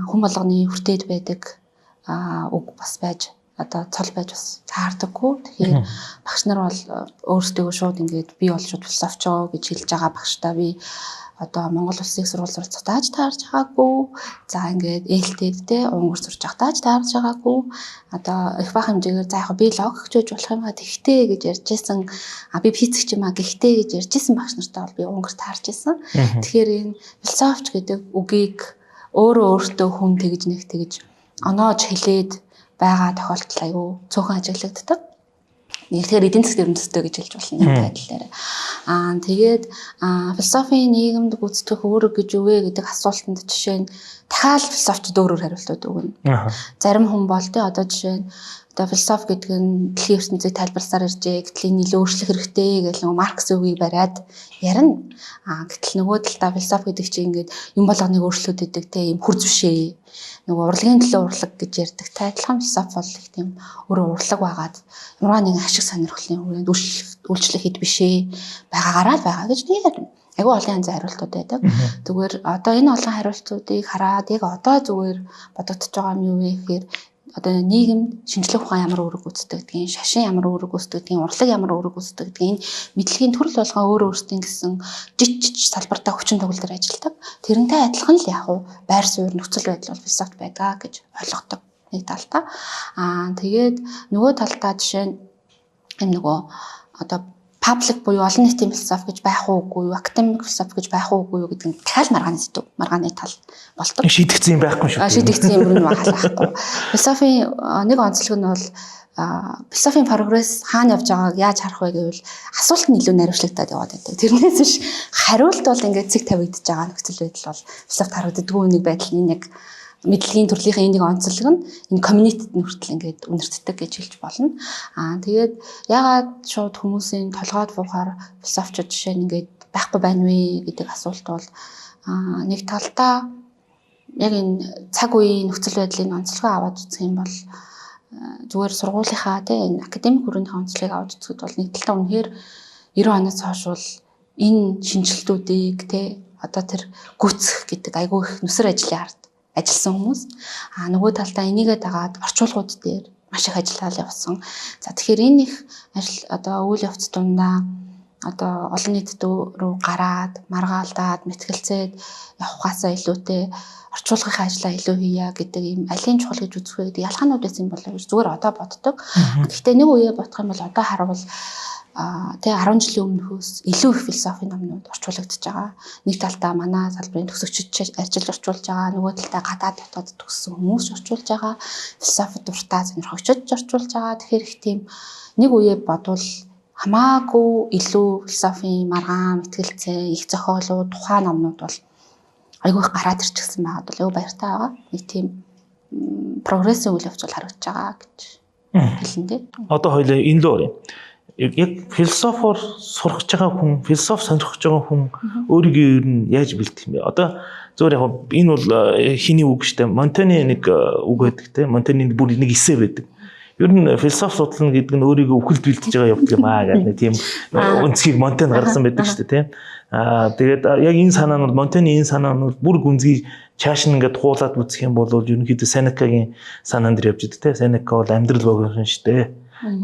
хүн болгоны хүртээд байдаг үг бас байж одоо цол байж бас таардаггүй. Тэгэхээр багш нар бол өөрсдөө шууд ингээд би бол шууд философчоо гэж хэлж байгаа багштай би одоо Монгол улсын их сургууль суралцахтаа ч таарч байгаагүй. За ингээд ээлтэд те унгар сурч байхдаа ч таарч байгаагүй. Одоо их бага хэмжээгээр за яг би логикч байж болох юм а тэгхтэй гэж ярьжсэн. А би физикч юм а гэхдээ гэж ярьжсэн багш нартай бол би унгар таарч исэн. Тэгэхээр энэ философч гэдэг үгийг өөрөө өөртөө хүн тэгж нэг тэгж оноож хэлээд байгаа тохиолдол айгүй цөөхөн ажиглагддаг. Тэгэхээр эдийн засгийн өрнөстэй гэж хэлж болно юм байдлаараа. Тэгээд философийн нийгэмд гүйцэтгэх үүрэг гэж юу вэ гэдэг асуултанд жишээ нь дахиад философчид өөр өөр хариултууд өгнө. Зарим хүн бол тий одоо жишээ нь одоо философи гэдэг нь дэлхийн ертөнцийг тайлбарласаар иржээ. Гэтэл энэ илүү өөрчлөх хэрэгтэй гэл нөгөө Маркс үгийг бариад ярина. Гэтэл нөгөө талдаа философи гэдэг чинь ингээд юм болгоныг өөрчлөөд идэг те юм хөрз бишээ. Нөгөө урлагийн төлөө урлаг гэж ярьдаг. Та адилхан философи бол их тийм өөрөө урлаг байгаад ямар нэгэн ашиг сонирхлын хүрээнд үйлчлэх хэд бишээ байгаагаараа л байгаа гэж нэг ярина. Айгүй олон янзын хариултууд байдаг. Зүгээр одоо энэ олон хариултуудыг хараад яг одоо зүгээр бодогдож байгаа юм юу вэ гэхээр одоо нийгэмд шинжлэх ухаан ямар үүрэг гүйцэтгэдэг, шашин ямар үүрэг гүйцэтгэдэг, урлаг ямар үүрэг гүйцэтгэдэг, энэ мэдлэгийн төрөл болгон өөрөө өөрсдийн гэсэн жиж салбартаа хүчин төгөлдөр ажилладаг. Тэрнтэй адилхан л яг уу байр суурь нөхцөл байдал бол философи байдаг гэж ойлгодог нэг талдаа. Тэгээд нөгөө талдаа жишээ нь юм нөгөө одоо паблик буюу олон нийтийн философи гэж байх уугүй юу, академик философи гэж байх уугүй юу гэдэг нь дахиад маргааны сэдв, маргааны тал болдог. Шийдэгдсэн юм байхгүй шүү. Шийдэгдсэн юм нь байхгүй. Философийн нэг онцлог нь бол философийн прогресс хаана явж байгааг яаж харах вэ гэвэл асуулт нь илүү наривчлагдаад яваад байдаг. Тэрнээс биш хариулт бол ингээд цэг тавигдж байгаа нөхцөл байдал бол философи харагддаггүй нэг байдал нь яг мэдлэгийн төрлийнхээ энэ нэг онцлог нь энэ community-д нь хүртэл ингээд үнэртдэг гэж хэлж болно. Тэгээд яагаад шууд хүмүүсийн толгойд буухаар философчууд жишээ нь ингээд байхгүй байна вэ гэдэг асуулт бол нэг талдаа яг энэ цаг үеийн нөхцөл байдлын онцлогоо аваад үзэх юм бол зүгээр сургуулийнхаа тий энэ академик хүрээний онцлогийг аваад үзэхэд бол нэг талдаа үнэхээр 90 оноос хойш бол энэ шинжилтүүдийг тий одоо тэр гүйцэх гэдэг айгүй их нүсэр ажлын ард ажилласан хүмүүс. Нөгөө талдаа энийгээ дагаад орчуулгууд дээр маш их ажиллаал явсан. За тэгэхээр энэ их ажил одоо үйл явц дундаа одоо олон нийтэд рүү гараад, маргаалдаад, мэтгэлцээд явахгаасаа илүүтэй орчуулгын ажлаа илүү хийя гэдэг ийм алийн чухал гэж үзэх вэ гэдэг ялгаанууд байсан болов гэж зүгээр одоо боддог. Гэхдээ нэг үеэ бодох юм бол одоо харуул тэгээ 10 жилийн өмнөхөөс илүү их философийн номнууд орчуулагдаж байгаа. Нэг талдаа манай салбарын төгсөгчид ажил орчуулж байгаа, нөгөө талдаа гадаад дотоод төгссөн хүмүүс орчуулж байгаа, философи дуртай сонирхогчид орчуулж байгаа. Тэгэхээр их тийм нэг үеэ бодвол хамаагүй илүү философийн маргаан, мэтгэлцээ, их зохиолууд, тухайн номнууд бол айгүй их гараад ирчихсэн байгаад бол айгүй баяртай байгаа. Нэг тийм прогрессын үйл явц бол харагдаж байгаа гэж хэлнэ дээ. Одоо хоёлаа энэ лөө оръё. Яг философоор сурах гэж байгаа хүн, философи сонирхож байгаа хүн өөрийгөө ер нь яаж бэлдэх юм бэ? Одоо зөвөр яг энэ бол хиний үг шүү дээ. Монтаны нэг үг байдаг те. Монтаны бүр нэг эссе байдаг. Ер нь философи судлана гэдэг нь өөрийгөө үхэлд бэлдэж байгаа явдал юм аа гэдэг нэг тийм өнцгийг Монтен гаргасан байдаг шүү дээ тийм. Тэгээд яг энэ санаа нь бол Монтаны энэ санаа нь бол бүр гүнзгий чааш нь ингээд хуулаад үзэх юм бол ерөнхийдөө Сенекагийн санаан дээр явж идэг те. Сенека бол амьдрал богино шүү дээ.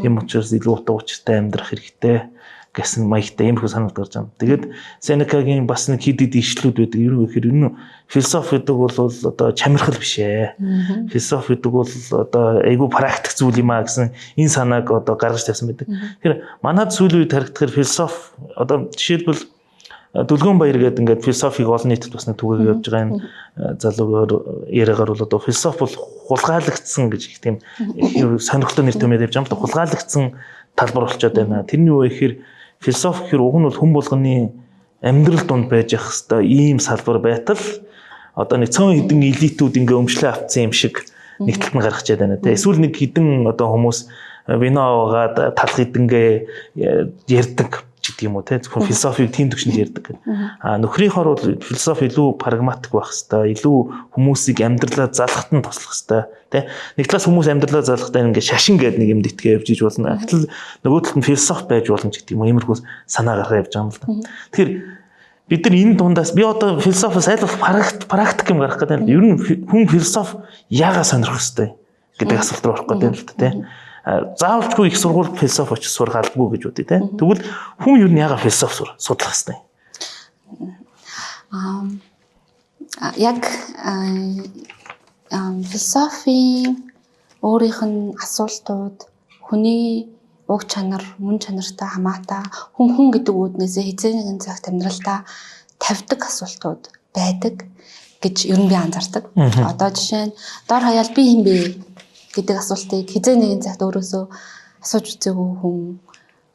Тийм учраас илүү утга учиртай амьдрах хэрэгтэй гэсэн маягтай иймэрхүү санаад гарч байгаа. Тэгээд Сенекагийн бас нэг хэд хэд ишлүүд байдаг. Ер нь гэхээр энэ философи гэдэг бол одоо чамирхал биш ээ. Философи гэдэг бол одоо айгүй практик зүйл юм а гэсэн энэ санааг одоо гаргаж тавьсан байдаг. Тэгэхээр манад сүүлийн үед харагдахаар философи одоо жишээлбэл Дүлгөөн баяр гэдэг ингээд философиг олон нийтэд бас нэг түгээгээ явж байгаа энэ залуугаар яриагаар бол одоо философи бол хулгайлагдсан гэж их тийм сонирхолтой нэр томьёо явж байгаа юм л да. Хулгайлагдсан талбар болчиход байна. Тэрний юу вэ гэхээр философи гэхээр уг нь бол хүн болгоны амьдрал дунд байж явах хэвээр ийм салбар байтал одоо нэг цөөн хідэн элитүүд ингээ өмчлөө авцсан юм шиг нэг талд нь гаргачаад байна те. Эсвэл нэг хідэн одоо хүмүүс вино аваад талх хідэнгээ ярьдаг гэдэг юм уу те. Зөвхөн философиг тийм төвшөнд ярьдаг. А нөхрийнхоор бол философи илүү прагматик байх хэвээр, илүү хүмүүсийг амьдралаа залхахад нь туслах хэвээр те. Нэг талаас хүмүүс амьдралаа залхахтаа ингээ шашин гэдэг нэг юм дэтгээ явж иж болно. Гэтэл нөгөө талд нь философи байж болно ч гэдэг юм уу. Иймэрхүү санаа гаргаа явж байгаа юм л да. Тэгэхээр бид нар энэ дундаас би одоо философиос аль болох практик юм гаргах гэдэг. Ер нь хүн философи яагаад сонирхох хэвээр гэдэг асуулт руу орох гэдэг юм л да те. Заавалчгүй их сургуульд философи очиж сурах албагүй гэж бодъё те. Тэгвэл хүн ер нь яагаад философи судлах хэвээр? Яг философийн өөрийнх нь асуултууд хүний уг чанар, мөн чанартай хамаатай хүн хүн гэдэг үүднээсээ хэзээ нэгэн цагт амьдралдаа тавьдаг асуултууд байдаг гэж ер нь би анзаардаг. Одоо жишээ нь дор хаяал би хэн бэ гэдэг асуултыг хэзээ нэгэн цагт өөрөөсөө асууж үзээгүй хүн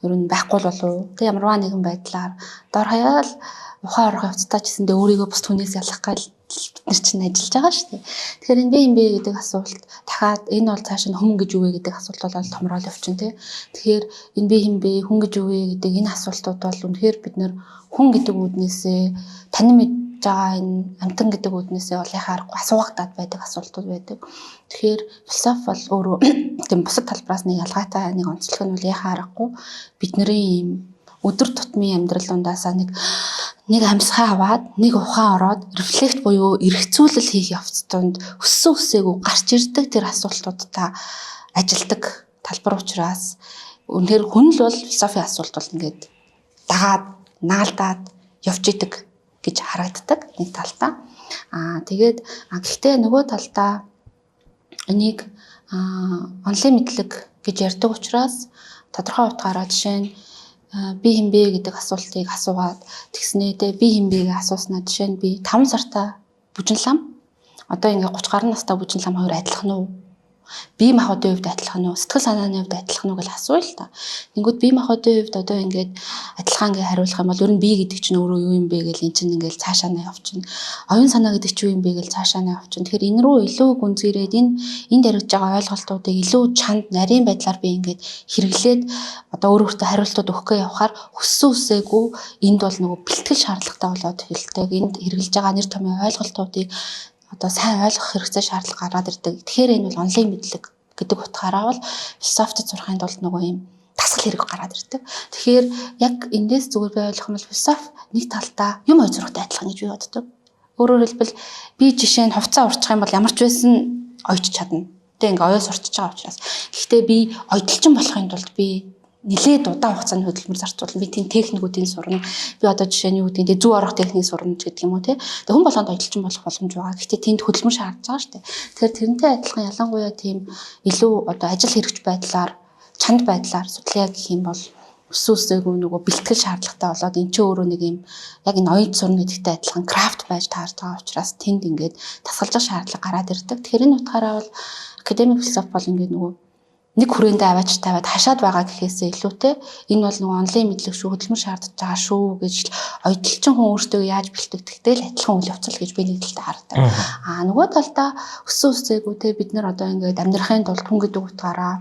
ер нь байхгүй л болов. Тэг ямарваа нэгэн байдлаар дор хаяал ухаан орох явцдаа ч гэсэндээ өөрийгөө бус түнээс ялах гал бид нар чинь ажиллаж байгаа шүү дээ. Тэгэхээр энэ би юм бэ гэдэг асуулт дахиад энэ бол цааш нь хүн гэж юу вэ гэдэг асуулт бол томрол явчин тий. Тэгэхээр энэ би юм бэ, хүн гэж юу вэ гэдэг энэ асуултууд бол үнэхээр бид нар хүн гэдэг үүднээсээ танин мэдж байгаа энэ амтан гэдэг үүднээсээ бол яхаа аргагүй асуугагдаад байдаг асуултууд байдаг. Тэгэхээр философи бол өөрөө тийм бусад талбараас нэг ялгаатай нэг онцлог нь бол яхаа аргагүй бидний ийм өдөр тутмын амьдрал дундаасаа нэг амьсгаа аваад нэг ухаан ороод reflect буюу эргцүүлэл хийх явц тунд өссөн өсөөгүй гарч ирдэг тэр асуултуудаа ажилдаг талбар учраас үнэхээр хүн л бол философийн асуулт бол ингээд дагаад наалдаад явж идэг гэж харагддаг нэг талдаа. Тэгээд гэхдээ нөгөө талдаа энийг онлайн мэдлэг гэж ярьдаг учраас тодорхой утгаараа жишээ нь би хэн бэ гэдэг асуултыг асуугаад тэгснээ дэ би хэн бэ гэж асууснаа жишээ нь би 5 сартаа бүжин лам одоо ингээ 30 гаруй настай бүжин лам хоёр адилхан уу? Бие махбодын хувьд адилхан уу? Сэтгэл санааны хувьд адилхан уу гэж асууя л та. Тэнгүүд бие махбодын хувьд одоо ингээд адилхан гэж хариулах юм бол ер нь бие гэдэг чинь өөрөө юу юм бэ гэж эн чинь ингээд цаашаа нь явчихна. Оюун санаа гэдэг чинь юу юм бэ гэж цаашаа нь явчихна. Тэгэхээр энэ рүү илүү гүнзгийрээд энэ энд яригдж байгаа ойлголтуудыг илүү чанд нарийн байдлаар би ингээд хэрэглээд одоо өөр өөртөө хариултууд өгөх гээ явахаар өссөн үсээгүй энд бол нөгөө бэлтгэл шаардлагатай болоод хэлдэг. Энд хэрэглэж байгаа нэр томьёо ойлголтуудыг одоо сайн ойлгох хэрэгцээ шаардлага гараад ирдэг. Тэгэхээр энэ бол онлайн мэдлэг гэдэг утгаараа бол философид сурахын тулд нөгөө юм дасгал хэрэг гараад ирдэг. Тэгэхээр яг эндээс зүгээр би ойлгох юм бол философи нэг талдаа юм ой зурагтай адилхан гэж би боддог. Өөрөөр хэлбэл би жишээ нь хувцас урчих юм бол ямар ч байсан ойч чадна. Тэ ингээ оёо сурчиж байгаа учраас. Гэхдээ би ойдолчин болохын тулд би нэлээд удаан хугацааны хөдөлмөр зарцуулна. Би тийм техникүүдийг сурна. Би одоо жишээ нь юу гэдэг нь зүү орох техникийг сурна ч гэдэг юм уу те. Тэгээ хүн болгонд ойдолчин болох боломж байгаа. Гэхдээ тэнд хөдөлмөр шаардж байгаа шүү дээ. Тэгэхээр тэрнтэй адилхан ялангуяа тийм илүү одоо ажил хэрэгч байдлаар, чанд байдлаар судлаа гэх юм бол өссөн өсөөгүй нөгөө бэлтгэл шаардлагатай болоод эн чинь өөрөө нэг юм яг энэ оюут сурна гэдэгтэй адилхан крафт байж таарж байгаа учраас тэнд ингээд тасгалжих шаардлага гараад ирдэг. Тэгэхээр энэ утгаараа бол академик философи бол ингээд нөгөө нэг хүрээндээ аваач тавиад хашаад байгаа гэхээсээ илүүтэй энэ бол нөгөө онлайн мэдлэг шүү, хөдөлмөр шаардаж байгаа шүү гэж оёдолчин хүн өөртөө яаж бэлтгэдэгтэй л адилхан үйл явцал гэж би нэг талдаа хардаг. Аа нөгөө талдаа өссөн үсээгүй те бид нар одоо ингээд амьдрахын тулд хүн гэдэг утгаараа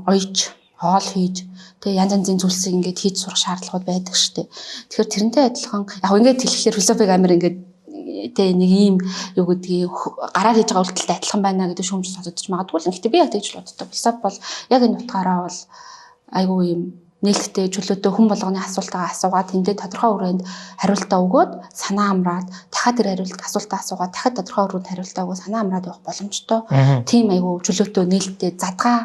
оёж хоол хийж тэг янз янзын зүйлсийг ингээд хийж сурах шаардлагууд байдаг шүү дээ. Тэгэхээр тэрнтэй адилхан яг ингээд хэлэхлээр философик амир ингээд тэ нэг ийм юу гэдгийг гараар хийж байгаа үйлдэлтэй адилхан байна гэдэг шүүмж сонсогдож магадгүй л. Гэхдээ би яг тэгж л боддог. Философи бол яг энэ утгаараа бол айгүй ийм нээлттэй чөлөөтэй хүн болгоны асуултаа асуугаад тэндээ тодорхой хүрээнд хариултаа өгөөд санаа амраад дахиад тэр хариулт асуултаа асуугаад дахиад тодорхой хүрээнд хариултаа өгөө санаа амраад явах боломжтой. Тийм айгүй чөлөөтэй нээлттэй задгаа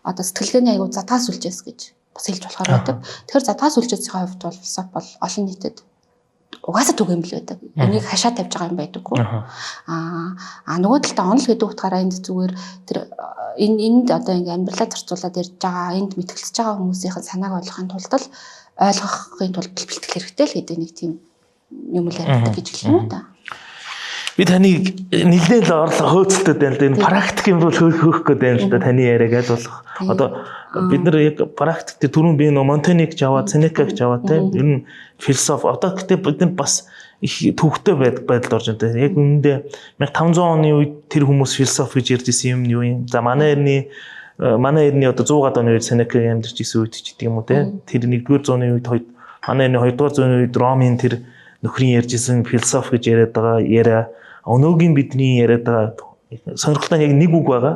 одоо сэтгэлгээний айгүй задгаа сүлжээс гэж бас хэлж болохоор байдаг. Тэгэхээр задгаа сүлжээсийн хувьд бол философи бол олон нийтэд угаасаа түгээмэл байдаг. Энийг хашаа тавьж байгаа юм байдаггүй. Аа нөгөө талдаа онол гэдэг утгаараа энд зүгээр тэр энэ энд одоо ингээ амьдралаа зарцуулаад ярьж байгаа, энд мэтгэлцэж байгаа хүмүүсийн санааг ойлгохын тулд л ойлгохын тулд бэлтгэл хэрэгтэй л гэдэг нэг тийм юм л ярьдаг гэж хэлнэ үү та. Би таныг нэлээд л орлого хөөцөлтөд байна л да. Энэ практик юм бол хөөх гээд байна л да. Таны яриаг аль болох. Одоо бид нар яг практик дээр түрүүн би нөө Монтениг аваад, Сенекаг аваад те. Ер нь философи одоо гэтээ бид нар бас их төвхтэй байдалд орж байна. Яг үүндээ 1500 оны үед тэр хүмүүс философи гэж ярьж исэн юм юу юм. За манай эртний одоо 100 гаруй оны үед Сенекаг амьдарч исэн үед ч гэдэг юм уу те. Тэр 1-р зууны үед манай эртний 2-р зууны үед Ромын тэр нөхрийн ярьж исэн философи гэж яриад байгаа яриа өнөөгийн бидний яриад байгаа сонирхолтой нь яг нэг үг байгаа.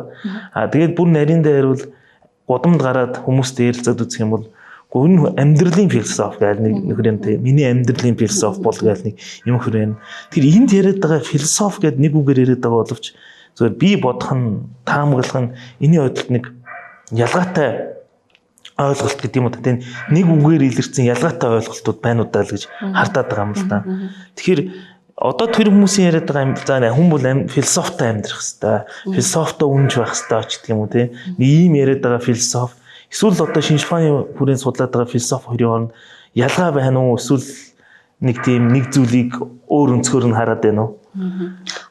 Аа тэгээд бүр нарийн дээр бол гудамд гараад хүмүүстэй ярилцаад үзэх юм бол энэ амьдралын философи гайл нэг нөхөр юм те. Миний амьдралын философи бол гайл нэг юм хөрөн. Тэр энд яриад байгаа философи гэд нэг үгээр яриад байгаа боловч зүгээр би бодох нь таамаглах нь энэний ойдолд нэг ялгаатай ойлголт гэдэг юм уу та нэг үгээр илэрсэн ялгаатай ойлголтууд байна уу даа л гэж хардаад байгаа юм л да. Тэгэхээр одоо тэр хүмүүсийн яриад байгаа юм за хүн бол философитой амьдрах хэвээр, философитой үнж байх хэвээр ч гэдэг юм уу те. Нэг ийм яриад байгаа философи эсвэл одоо шинж ухааны хүрээнд судлаад байгаа философи хоёрын хооронд ялгаа байна уу? Эсвэл нэг тийм нэг зүйлийг өөр өнцгөр нь хараад байна уу?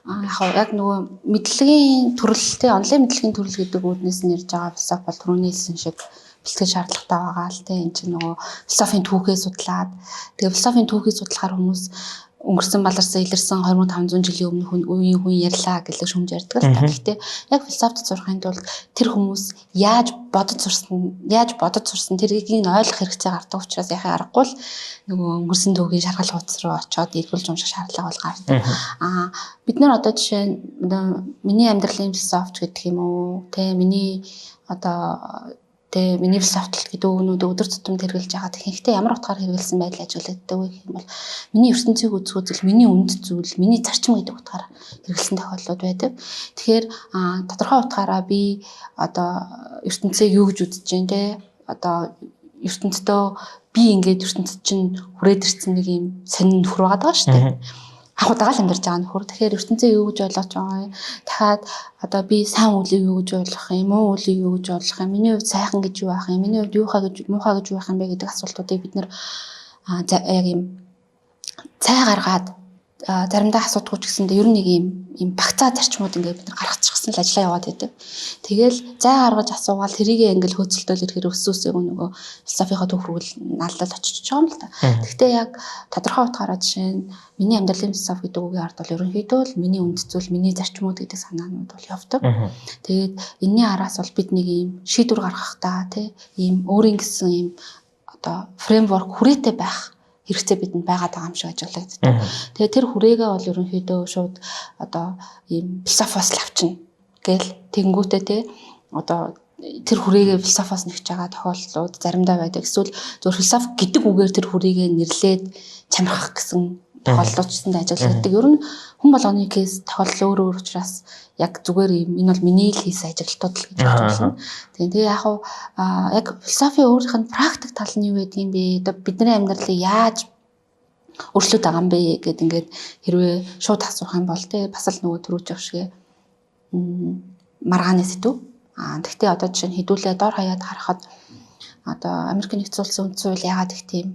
Аа яг нөгөө мэдлэгийн төрөл те онлайн мэдлэгийн төрөл гэдэг үүднээс нь ярьж байгаа философи бол түрүүний хэлсэн шиг бэлтгэл шаардлагатай байгаа л те. Энэ чинь нөгөө философийн түүхээ судлаад тэгээ философийн түүхийг судлахаар хүмүүс өнгөрсөн баларсан илэрсэн 2500 жилийн өмнө хүн үеийн хүн ярьлаа гэдэг шүмж ярьдаг л та. Гэхдээ яг философид сурахын тулд тэр хүмүүс яаж бодож сурсан тэрийг нь ойлгох хэрэгцээ гардаг учраас яхаа аргагүй л нөгөө өнгөрсөн түүхийн шаргал хуудас руу очиод эргүүлж унших шаардлага бол гардаг. Аа бид нар одоо жишээ нь миний амьдралын философч гэдэг юм уу те миний одоо тэ миний философи гэдэг үгнүүд өдөр тутамд хэрэглэж байгаа. Ихэнхдээ ямар утгаар хэрэглэсэн байдал ажиглагддаг вэ гэх юм бол миний ертөнцийг үзэх үзэл, миний үнэт зүйл, миний зарчим гэдэг утгаар хэрэглэсэн тохиолдлууд байдаг. Тэгэхээр тодорхой утгаараа би одоо ертөнцийг юу гэж үзэж байна те одоо ертөнцийн би ингээд ертөнцид чинь хүрээд ирсэн нэг юм сонин нөхөр байгаа даа шүү дээ. Анх удаага л амьдарч байгаа нөхөр. Тэгэхээр ертөнцийг юу гэж ойлгож байгаа юм? Дахиад одоо би сайн үйлийг юу гэж ойлгох юм? Муу үйлийг юу гэж ойлгох юм? Миний хувьд сайхан гэж юу байх юм? Миний хувьд юухаа гэж муухай гэж юу байх юм бэ гэдэг асуултуудыг бид нэр яг юм цай гаргаад заримдаа асуудаггүй ч гэсэндээ ер нь нэг юм багцаа зарчмууд ингээд бид нар гаргачихсан л ажиллаа яваад байдаг. Тэгэл зай гаргаж асуугаал тэрийгээ ингээл хөөцөлдөөл ирэхээр өсөөсөө нөгөө философийнхаа түүх рүү наалдал очиж байгаа юм л та. Гэхдээ яг тодорхой утгаараа жишээ нь миний амьдралын философи гэдэг үгийн ард бол ерөнхийдөө л миний үнэт зүйл, миний зарчмууд гэдэг санаанууд бол явдаг. Тэгээд энэний араас бол бид нэг юм шийдвэр гаргахдаа тий ийм өөрийн гэсэн ийм одоо фреймворк хүрээтэй байх хэрэгцээ бидэнд байгаад байгаа юм шиг ажиглагддаг. Тэгээ тэр хүрээгээ бол ерөнхийдөө шууд одоо ийм философоос л авчна гээл тэгэнгүүтээ те одоо тэр хүрээгээ философоос нэгж байгаа тохиолдлууд заримдаа байдаг. Эсвэл зөв философи гэдэг үгээр тэр хүрээгээ нэрлээд чамрах гэсэн тохиолдлууд ч гэсэндээ ажиглагддаг. Ер нь хүн болгоны кейс тохиолдол өөр өөр учраас яг зүгээр юм энэ бол миний л хийсэн ажиглалтууд л гэж бодож байна. Тэгээ яг хуу яг философи өөрийнх нь практик тал нь юу гэдэг юм бэ? Одоо бидний амьдралыг яаж өөрчлөөд байгаа юм бэ гэд ингээд хэрвээ шууд асуух юм бол те бас л нөгөө төрүүж шиг маргааны сэдв. Аа тэгтээ одоо жишээ нь хэдүүлээ дор хаяад харахад одоо Америк нэгдсэн улсын үндсэн хууль яагаад их тийм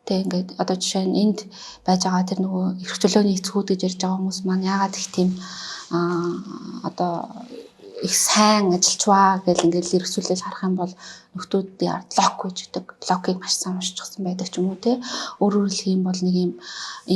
тэ ингээд одоо жишээ нь энд байж байгаа тэр нөгөө эрх чөлөөний эцгүүд гэж ярьж байгаа хүмүүс маань яагаад их тийм одоо их сайн ажиллачваа гэл ингээл эргэсүүлэл харах юм бол нөхдүүдийн ард Лок гэж гэдэг. Локийг маш сайн уншчихсан байдаг ч юм уу те. Өөрөөр хэлэх юм бол нэг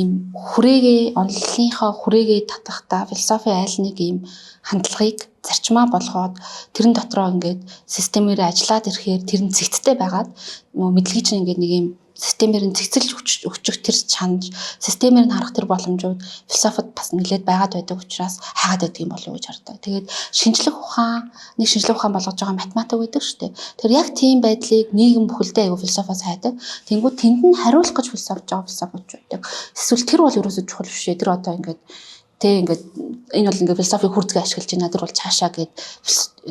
юм хүрээгээ оноллынхоо хүрээгээ татахдаа философи айл нэг юм хандлагыг зарчмаа болгоод тэрэн дотроо ингээд системээрээ ажиллаад ирэхээр тэр нь зэгттэй байгаад нөгөө мэдлэгийг чинь ингээд нэг юм системээр нь цэгцэлж өчөх тэр чанж системээр нь харах тэр боломжууд философид бас нэлээд байгаад байдаг учраас хайгаад байдаг юм болов уу гэж хардаг. Тэгээд шинжлэх ухаан нэг шинжлэх ухаан болгож байгаа математик байдаг шүү дээ. Тэр яг тийм байдлыг нийгэм бүхэлдээ аягүй философоос хайдаг. Тэнгүүд тэнд нь хариулах гэж философж байгаа философууд байдаг. Эсвэл тэр бол ерөөсөө чухал биш ээ. Тэр одоо ингээд тэ ингээд энэ бол ингээд философик хүрдгээ ашиглаж байна. Тэр бол цаашаа гээд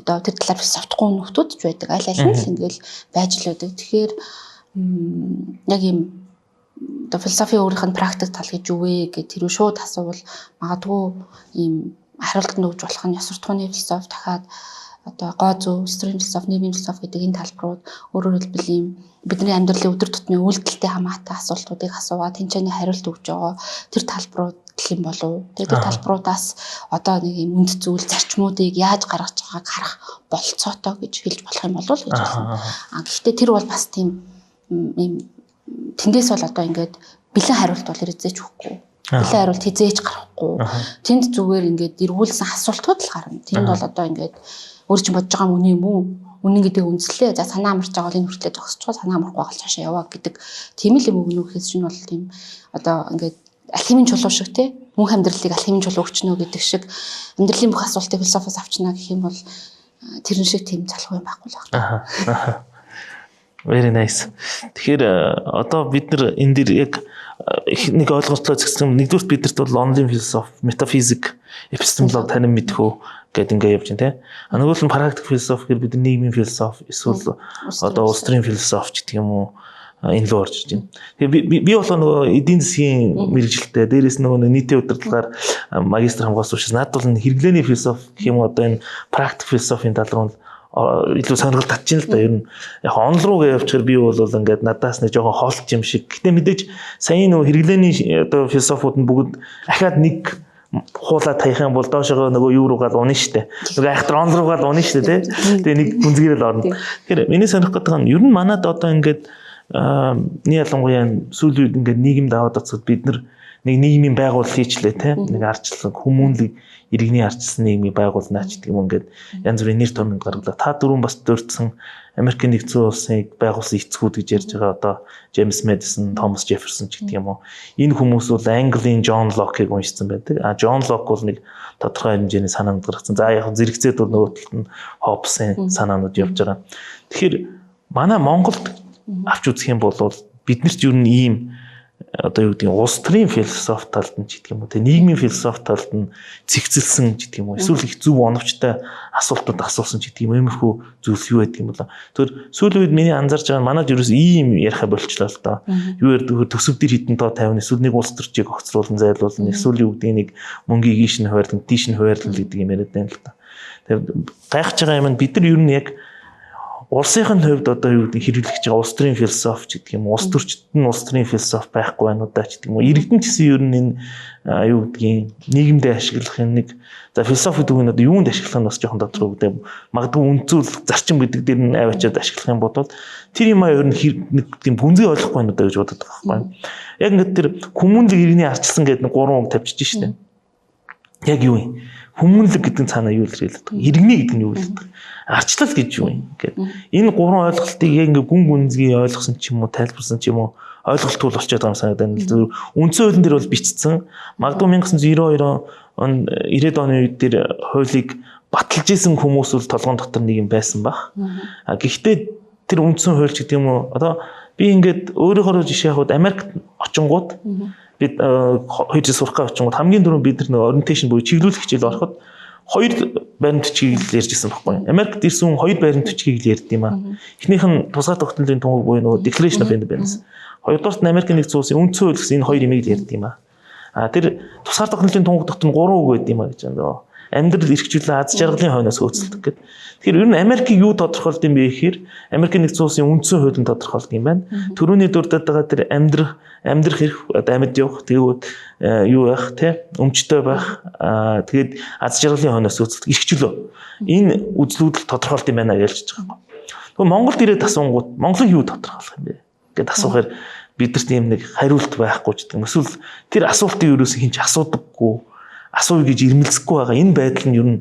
одоо тэр талаар философтгүй нөхдүүд ч байдаг. Аль аль нь л ингээд байж л байдаг. Тэгэхээр яг юм одоо философи өөрийнх нь практик тал гэж юу вэ гэх тэр шууд асуувал магадгүй ийм хариулт нь өгж болох нь ёс суртахууны философи, дахиад одоо гоо зүй, улс төрийн философи, нийгмийн философи гэдэг энэ талбарууд, өөрөөр хэлбэл ийм бидний амьдралын өдөр тутмын үйлдэлтэй хамаатай асуултуудыг асуугаад тэнцээний хариулт өгж байгаа тэр талбарууд юм болов. Тэгээд тэр талбаруудаас одоо нэг юм үнд зүйл зарчмуудыг яаж гаргаж байгааг харах болцоотой гэж хэлж болох юм болов уу гэж байна. А гэхдээ тэр бол бас тийм ийм тэндээс бол одоо ингээд бэлэн хариулт бол хэзээ ч өгөхгүй. Бэлэн хариулт хэзээ ч гарахгүй. Тэнд зүгээр ингээд эргүүлсэн асуултууд л гарна. Тэнд бол одоо ингээд өөр чинь бодож байгаа юм үнэн юм уу? Үнэн гэдэг үндэслээ. За санаа амарч байгаа бол энэ хүртлээ зогсчихоо, санаа амархгүй байгаа бол цаашаа яваа гэдэг тийм л юм өгнө гэхээс чинь бол тийм одоо ингээд алхимын чулуу шиг те мөнх амьдралыг алхимын чулуу өгчнө гэдэг шиг амьдралын бүх асуултыг философоос авчна гэх юм бол тэрэн шиг тийм залхуу юм байхгүй л байна. Very nice. Тэгэхээр одоо бид нар энэ дэр яг нэг ойлголттой зэгцсэн. Нэгдүгürt бидэрт бол онлайн философи, метафизик, эпистемологи танин мэдэх үү гэдэг ингээ явж байна те. А нөгөөх нь практик философи гэхээр бид нийгмийн философи эсвэл одоо улс төрийн философи ч гэдэг юм уу энэ рүү орж иж байна. Тэгэхээр би болохоор нөгөө эдийн засгийн мэргэжилтэй, дээрээс нөгөө нийтийн удирдлагаар магистр хамгаалсан учраас надад бол хэрэглээний философи гэх юм уу одоо энэ практик философийн тал руу илүү сонирхол татчихна л да. Ер нь яг онл руу гэж явчихаар би бол ингээд надаас нэг жоохон холч юм шиг. Гэтэ мэдээж сая нөгөө хэрэглээний одоо философууд нь бүгд ахаад нэг хуулаа таях юм бол доошогоо нөгөө юу руугаа л унаа штэ. Нөгөө айхтар онл руугаа л унаа штэ тий. Тэгээ нэг гүнзгийрэл орно. Тэгэхээр миний сонирхох гэдэг нь ер нь манад одоо ингээд нэг ялангуяа сүүлийн үед ингээд нийгэмд аваад оцоход бид нар нэг нийгмийн байгууллага хийчлээ тий. Нэг ардчлан хүмүүнлэг иргэний ардчилсан нийгмийг байгуулнаа ч гэдэг юм ингээд янз бүрийн нэр томьёо гаргалаа. Та дөрвөн бас дурдсан Америкийн нэгдсэн улсыг байгуулсан эцгүүд гэж ярьж байгаа одоо Джеймс Мэдисон, Томас Джефферсон ч гэдэг юм уу. Энэ хүмүүс бол Английн Джон Локийг уншсан байдаг. А Джон Лок бол нэг тодорхой хэмжээний санаанд гаргацсан. За яг зэрэгцээд бол нөгөө талд нь Хоббсын санаанууд явж байгаа. Тэгэхээр манай Монголд авч үзэх юм бол бид нар ч ер нь ийм одоо юу гэдэг нь улс төрийн философи талд нь ч гэдэг юм уу те нийгмийн философи талд нь цэгцэлсэн ч гэдэг юм уу эсвэл их зөв оновчтой асуултууд асуусан ч гэдэг юм иймэрхүү зүйлс юу байдаг юм бол тэр сүүлийн үед миний анзаарч байгаа нь манайд ерөөс ийм яриха болчлоо л доо. Юу ярьдаг вэ, төсөв дээр хитэн тоо тавина, эсвэл нэг улс төрчийг огцруулан зайлуулна, эсвэл юу гэдэг нэг мөнгийг ийш нь хуваарлан тийш нь хуваарлан гэдэг юм яриад байна л да. Тэр гайхаж байгаа юм нь бид нар ер нь яг улсынхын хувьд одоо юу гэдэг хэрэглэж байгаа улс төрийн философи ч гэдэг юм, улс төрчдөд нь улс төрийн философи байхгүй байна уу да ч гэдэг юм уу, иргэдэн ч гэсэн ер нь энэ юу гэдгийг нийгэмдээ ашиглах юм нэг за философи гэдэг нь одоо юунд ашиглах нь бас жоохон тодорхой гэдэг, магадгүй үнцүүл зарчим гэдэг дээр нь аваачаад ашиглах юм бодвол тэр юм а ер нь нэг тийм гүнзгий ойлгохгүй байна уу да гэж бодод байгаа байхгүй. Яг ингээд тэр хүмүүнлэг иргэний ардчилсан гэдэг нэг гурван үг тавьчихж штэ. Яг юу юм? Хүмүүнлэг гэдэг нь цаанаа юу илэрхийлдэг вэ? Иргэний гэдэг нь юу илэрхийлдэг вэ? Арчлал гэж юу юм? Ингээд энэ гурван ойлголтыг яг ингээ гүн гүнзгий ойлгосон ч юм уу, тайлбарсан ч юм уу, ойлголтгүй болчиход байгаа юм санагдаад байна. Зөв үндсэн хуулийн дээр бол бичсэн. Магадгүй 1992 он 90-ад оны үед дээр хуулийг баталж исэн хүмүүс бол толгоон дотор нэг юм байсан баг. А гэхдээ тэр үндсэн хууль ч гэдэг юм уу, одоо би ингээд өөрийнхөө жишээ авахад Америкт очингууд бид 2 жил сурах гэж очингууд хамгийн түрүүнд бид нар нэг orientation буюу чиглүүлэх хичээл ороход хоёр баримт бичгийг л ярьж ирсэн байхгүй. Америкт ирсэн хүн хоёр баримт бичгийг л ярьд юм аа. Эхнийх нь тусгаар тогтнолын тунхаг буюу нөгөө Declaration of Independence. Хоёрдугаарт нь Америкийн нэгдсэн улсын үндсэн хууль гэсэн энэ хоёр юмыг л ярьд юм аа. А тэр тусгаар тогтнолын тунхаг дотор нь гурван үг байд юм аа гэж байна. Амьдрал эрх чөлөө аз жаргалын хойноос хөөцөлдөг гэдэг. Тэгэхээр ер нь Америкийг юу тодорхойлд юм бэ гэхээр Америкийн нэгдсэн улсын үндсэн хууль нь тодорхойлдог юм байна. Төрөүний дурдаад байгаа тэр амьдрах эрх, одоо амьд явах, тэгээд юу байх те, өмчтэй байх, тэгээд аз жаргалын хойноос хөөцөлдөг эрх чөлөө. Энэ үзлүүд л тодорхойлд юм байна гэж хэлж байгаа юм. Тэгвэл Монголд ирээд асуунгууд Монголыг юу тодорхойлох юм бэ гэдээ асуухаар бидэрт ийм нэг хариулт байхгүй ч гэдэг юм. Эсвэл тэр асуултыг ерөөсөн хинч асуудаггүй, асууя гэж ирмэлцэхгүй байгаа энэ байдал нь ер нь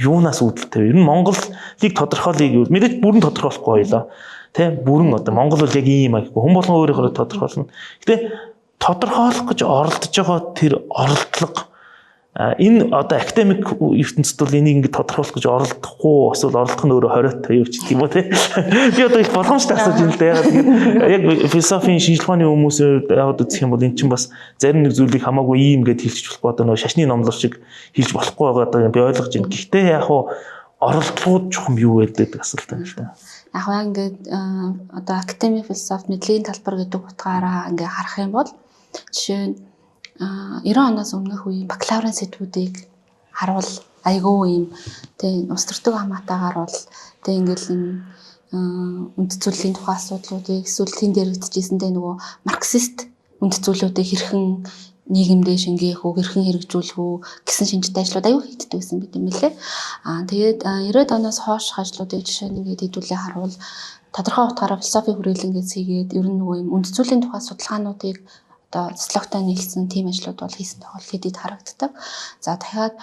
юунаас үүдэлтэй вэ? Ер нь Монголыг тодорхойлъё гэвэл мэдээж бүрэн тодорхойлохгүй байлаа. Тэ, бүрэн одоо Монгол бол яг ийм юм аа гэхгүй. Хүн болгон өөрийнхөө тодорхойлно. Гэтэ тодорхойлох гэж оролдож байгаа тэр оролдлого энэ одоо академик ертөнцид бол энийг ингэ тодорхойлох гэж оролдохгүй, эсвэл оролдох нь өөрөө хориотой юу ч гэх юм уу те. Би одоо их боломжтой асууж байна л да. Ягаад гэвэл яг философийн шинжилгээ ухааны хүмүүсээр яваад үзэх юм бол эн чинь бас зарим нэг зүйлийг хамаагүй ийм гэд хэлчих болохгүй, одоо нөгөө шашны номлол шиг хэлж болохгүй байгаа даа би ойлгож байна. Гэхдээ яг хуу оролдлогууд чухам юу гэдэг асуулт байна л да. Яг хаа ингээд одоо академик философи мэдлэгийн талбар гэдэг утгаараа ингээ харах юм бол жишээ нь 90 оноос өмнөх үеийн бакалаврын сэдвүүдийг харуул айгүй юм тэг улс төртөг хамаатаагаар бол тэг ингээл энэ үнд зүйлийн тухай асуудлуудыг эсвэл тэнд яригдчихсэн тэ нөгөө марксист үнд зүйлүүдийг хэрхэн нийгэмдээ шингээх үү, хэрхэн хэрэгжүүлэх үү гэсэн шинжтэй ажлууд аюу хийгддэг байсан бид юм лээ. Тэгээд 90-ад оноос хойш ажлуудыг жишээ нь ингээд хэдүүлээ харуул тодорхой утгаараа философи хүрээлэн гэж хийгээд ер нь нөгөө юм үнд зүйлийн тухай судалгаануудыг одоо социологтой нийлсэн тийм ажлууд бол хийсэн тохиолдол хэдийд харагддаг. За дахиад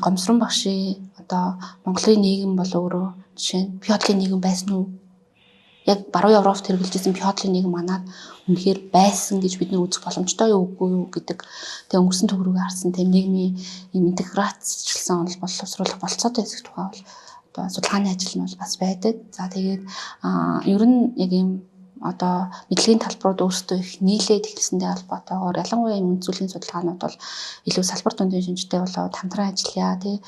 Гомсрон багшийн одоо Монголын нийгэм бол өөрөө жишээ нь феодлын нийгэм байсан уу? Яг баруун Европт хэрэгжилжсэн феодлын нийгэм манад үнэхээр байсан гэж бид нар үзэх боломжтой юу үгүй юу гэдэг тэг өнгөрсөн төгрөгөө харсан тийм нийгмийн ийм интеграцчилсан онол боловсруулах болцоотой хэсэг тухай бол одоо судалгааны ажил нь бол бас байдаг. За тэгээд ер нь яг ийм одоо мэдлэгийн талбарууд өөрсдөө их нийлээд эхэлсэнтэй холбоотойгоор ялангуяа ийм үнд зүйлийн судалгаанууд бол илүү салбар дундын шинжтэй болоод хамтран ажиллая тий.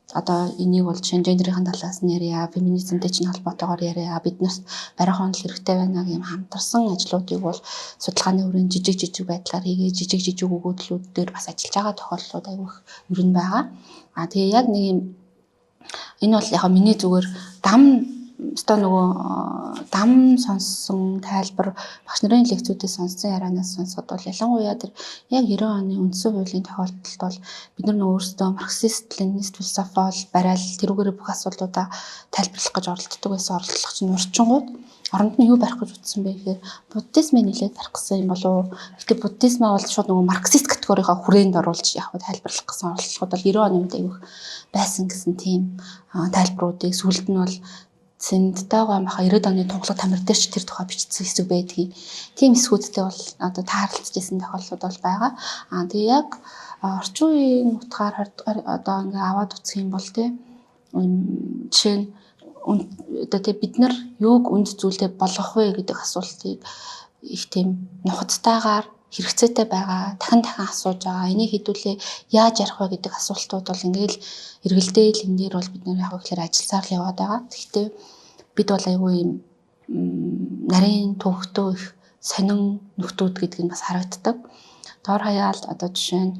Одоо энийг бол жишээ нь гендерийн талаас нь ярья, феминизмтэй чинь холбоотойгоор ярья, биднээс барихан онол хэрэгтэй байна гэх юм хамтарсан ажлуудыг бол судалгааны хүрээнд жижиг жижиг байдлаар хийгээ жижиг жижиг өгөөдлүүд дээр бас ажиллаж байгаа тохиолдлууд айгүй их ер нь байгаа. Тэгээ яг нэг юм энэ бол яг миний зүгээр дам өстой нөгөө дам сонссон тайлбар багш нарын лекцүүдээс сонссон ярианаас сонсоход бол ялангуяа тэр яг 90 оны үндсэн хуулийн тохиолдолд бол бид нар нөгөө өөрсдөө марксист, ленинист философи бол барайл тэрүүгээрээ бүх асуудлуудаа тайлбарлах гэж оролддог байсан оролдлого чинь урчингууд оронд нь юу барих гэж утсан бэ гэхээр буддизмыг нэлээд барих гэсэн юм болов. Гэтэ буддизмаа бол шууд нөгөө марксист категорийнхаа хүрээнд оруулж яг тайлбарлах гэсэн оролдлогод бол 90 оны үед аягүй байсан гэсэн тийм тайлбаруудыг сүүлд нь бол Цэндтэйгаа маха 90-ад оны тунгалаг тамир дээр ч тэр тухай бичсэн хэсэг байдгийг. Тийм хэсгүүдтэй бол одоо таарлцжсэн тохиолдлууд бол байгаа. Тэгээ яг орчин үеийн утгаар одоо ингээ аваад үзэх юм бол тий жишээ нь одоо тий бид нар юуг үнд зүйлтэй болгох вэ гэдэг асуултыг их тийм нухацтайгаар хэрэгцээтэй байгаа, дахин дахин асууж байгаа. Энийг хэдүүлээ яаж ярих вэ гэдэг асуултууд бол ингээл эргэлдээл энэ дээр бол бид нэр яг гэхээр ажилласаар л яваад байгаа. Гэхдээ бид бол айгүй юм нарийн төвхтөө их сонин нөхдүүд гэдэг нь бас харагддаг. Дор хаяал одоо жишээ нь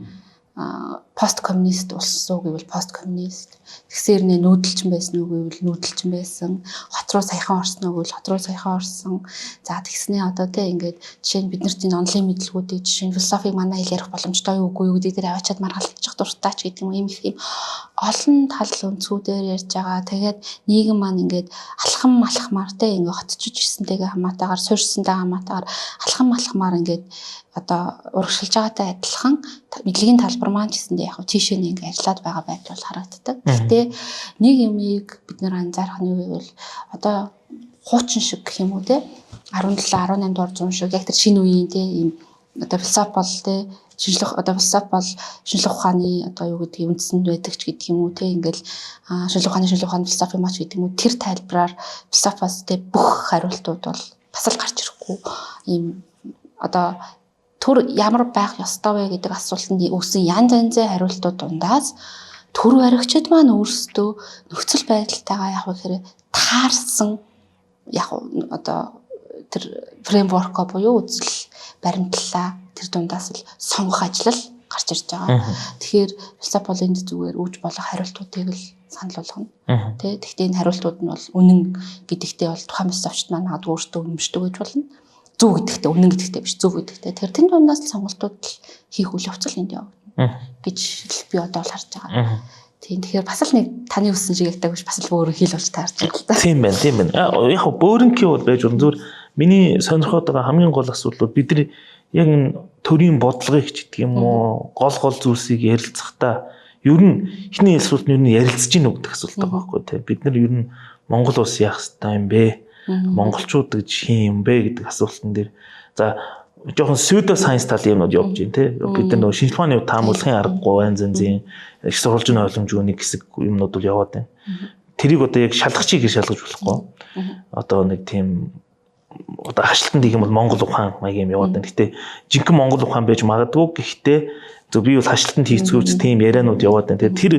пост коммунист улс уу гэвэл пост коммунист, тэгсээр нэ нүүдэлчин байсан уу гэвэл нүүдэлчин байсан, хот руу саяхан орсон уу гэвэл хот руу саяхан орсон. За тэгснээ одоо те ингээд жишээ нь бид нар тийм онлайн мэдлэгүүдийг жишээ нь философиг манай хэл ярих боломжтой юу үгүй юу гэдэг дээр аваачаад маргалдчих дуртай ч гэдэг юм ийм их юм олон тал өнцгүүдээр ярьж байгаа. Тэгээд нийгэм маань ингээд алхам алхмаар те ингээд хотчиж ирсэнтэйгээ хамаатаагаар суурьсантай хамаатаагаар алхам алхмаар ингээд одоо урагшилж байгаатай адилхан мэдлэгийн талбар маань ч гэсэндээ яг тийшээ нэг ингээд ажиллаад байгаа байдал бол харагддаг. Гэхдээ нэг юмыг бид нэр анзаарах нь юу гэвэл одоо хуучин шиг гэх юм уу те 17 18 дугаар зуун шиг яг тэр шинэ үеийн те ийм одоо философи бол те шинжлэх одоо философи бол шинжлэх ухааны одоо юу гэдгийг үндсэнд байдаг ч гэдэг юм уу те ингээл шинжлэх ухааны философи мач гэдэг юм уу тэр тайлбараар философоос те бүх хариултууд бол бас л гарч ирэхгүй ийм одоо төр ямар байх ёстой вэ гэдэг асуултанд өгсөн янз янзын хариултууд дундаас төр баригчид маань өөрсдөө нөхцөл байдалтайгаа яг гэхээр таарсан яг одоо тэр фреймворкоо буюу үзэл баримтлалаа тэр дундаас л сонгох ажил л гарч ирж байгаа. Тэгэхээр философи бол энд зүгээр өгж болох хариултуудыг л санал болгоно. Тэ, тэгэхдээ энэ хариултууд нь бол үнэн гэдэгтээ бол тухайн философчид маань магадгүй өөрсдөө үнэмшдэг гэж болно. Зөв гэдэгтээ, үнэн гэдэгтээ биш, зөв гэдэгтээ. Тэгэхээр тэн дундаас л сонголтууд л хийх үйл явц л энд явагдана гэж л би одоо л харж байгаа. Тийм, тэгэхээр бас л нэг таны үсэн шиг ягтаг биш, бас л бөөрөн хил болж таарч байна л та. Тийм байна, тийм байна. Яг хөө бөөрөнхий бол байж болно. Зүгээр миний сонирхоод байгаа хамгийн гол асуудал бол бид нар яг энэ төрийн бодлогыг ч гэдэг юм уу, гол гол зүйлсийг ярилцахдаа ер нь эхний асуулт нь ер нь ярилцж гин үү гэдэг асуулт байгаа байхгүй тий. Бид нар ер нь Монгол улс яах ёстой юм бэ? Монголчууд гэж хин юм бэ гэдэг асуултан дээр за жоохон pseudo science талын юмнууд явж байна тий. Бид нар нөгөө шинжлэх ухааны таамаглахын аргагүй янз янзын их сурвалжны ойлгомжгүй нэг хэсэг юмнууд бол яваад байна. Тэрийг одоо яг шалгачийг гэж шалгаж болохгүй. Одоо нэг тийм одоо хашлтанд хийх юм бол Монгол ухаан маяг юм яваад байна. Гэтэ жинхэнэ Монгол ухаан байж магадгүй. Гэхдээ зөв би бол хашлтанд хийцгүүч тийм ярианууд яваад байна. Тэгэхээр тэр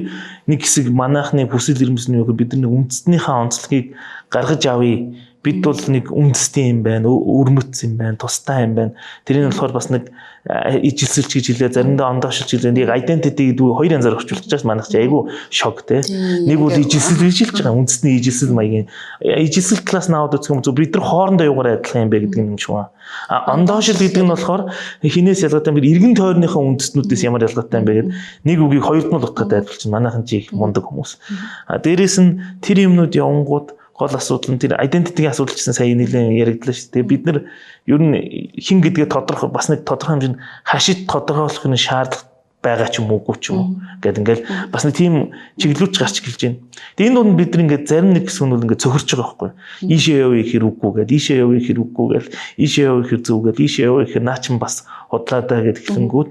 нэг хэсэг манайхны хүсэл эрмэлзэл нь юу гэхээр бид нар нэг үндэснийхээ онцлогийг гаргаж авъя. Бид бол нэг үндэстэн юм байна, өрмөц юм байна, тустай юм байна. Тэрийг нь болохоор бас нэг ижилсэлч гэж хэлээ, заримдаа ондоошилч гэж хэлээ. Нэг identity гэдэг үг хоёр янзаар орчуулж байгаа ш, манайх чи айгүй шок те. Нэг бол ижилсэл гэж хэлж байгаа, үндэсний ижилсэл маягийн. Ижилсэл талаас нь аваад үзэх юм зөв бид нар хоорондоо юугаар адилхан юм бэ гэдэг юм шиг байна. А ондоошил гэдэг нь болохоор хинээс ялгаатай юм бэ? Эргэн тойрныхоо үндэстнүүдээс ямар ялгаатай юм бэ гэдэг нэг үгийг хоёрдмол утгаар тайлбарлаж манайхан чи их мундаг хүмүүс. А дээрэс нь тэр юмнууд явангууд гол асуудал нь тэр identity-ийн асуудал гэсэн сая нэлээд яригдлаа шүү дээ. Бид нар ер нь хин гэдгээ тодорхой бас нэг тодорхой хэмжээнд хашид тодорхойлох нь шаардлага байгаа ч юм уугүй ч юм уу гэд ингээл бас нэг тийм чиглүүлж гарч эхэлж байна. Тэгээ энэ дунд бид нар ингээд зарим нэг хэсэг нь бол ингээд цөхөрч байгаа байхгүй. Ийшээ явъя гэхэр үгүй гэд, ийшээ явъя гэхэр үгүй гэл, ийшээ явъя гэхэр зөв гэл, ийшээ явъя гэхэр наа чин бас худлаа даа гэд эхлэнгүүд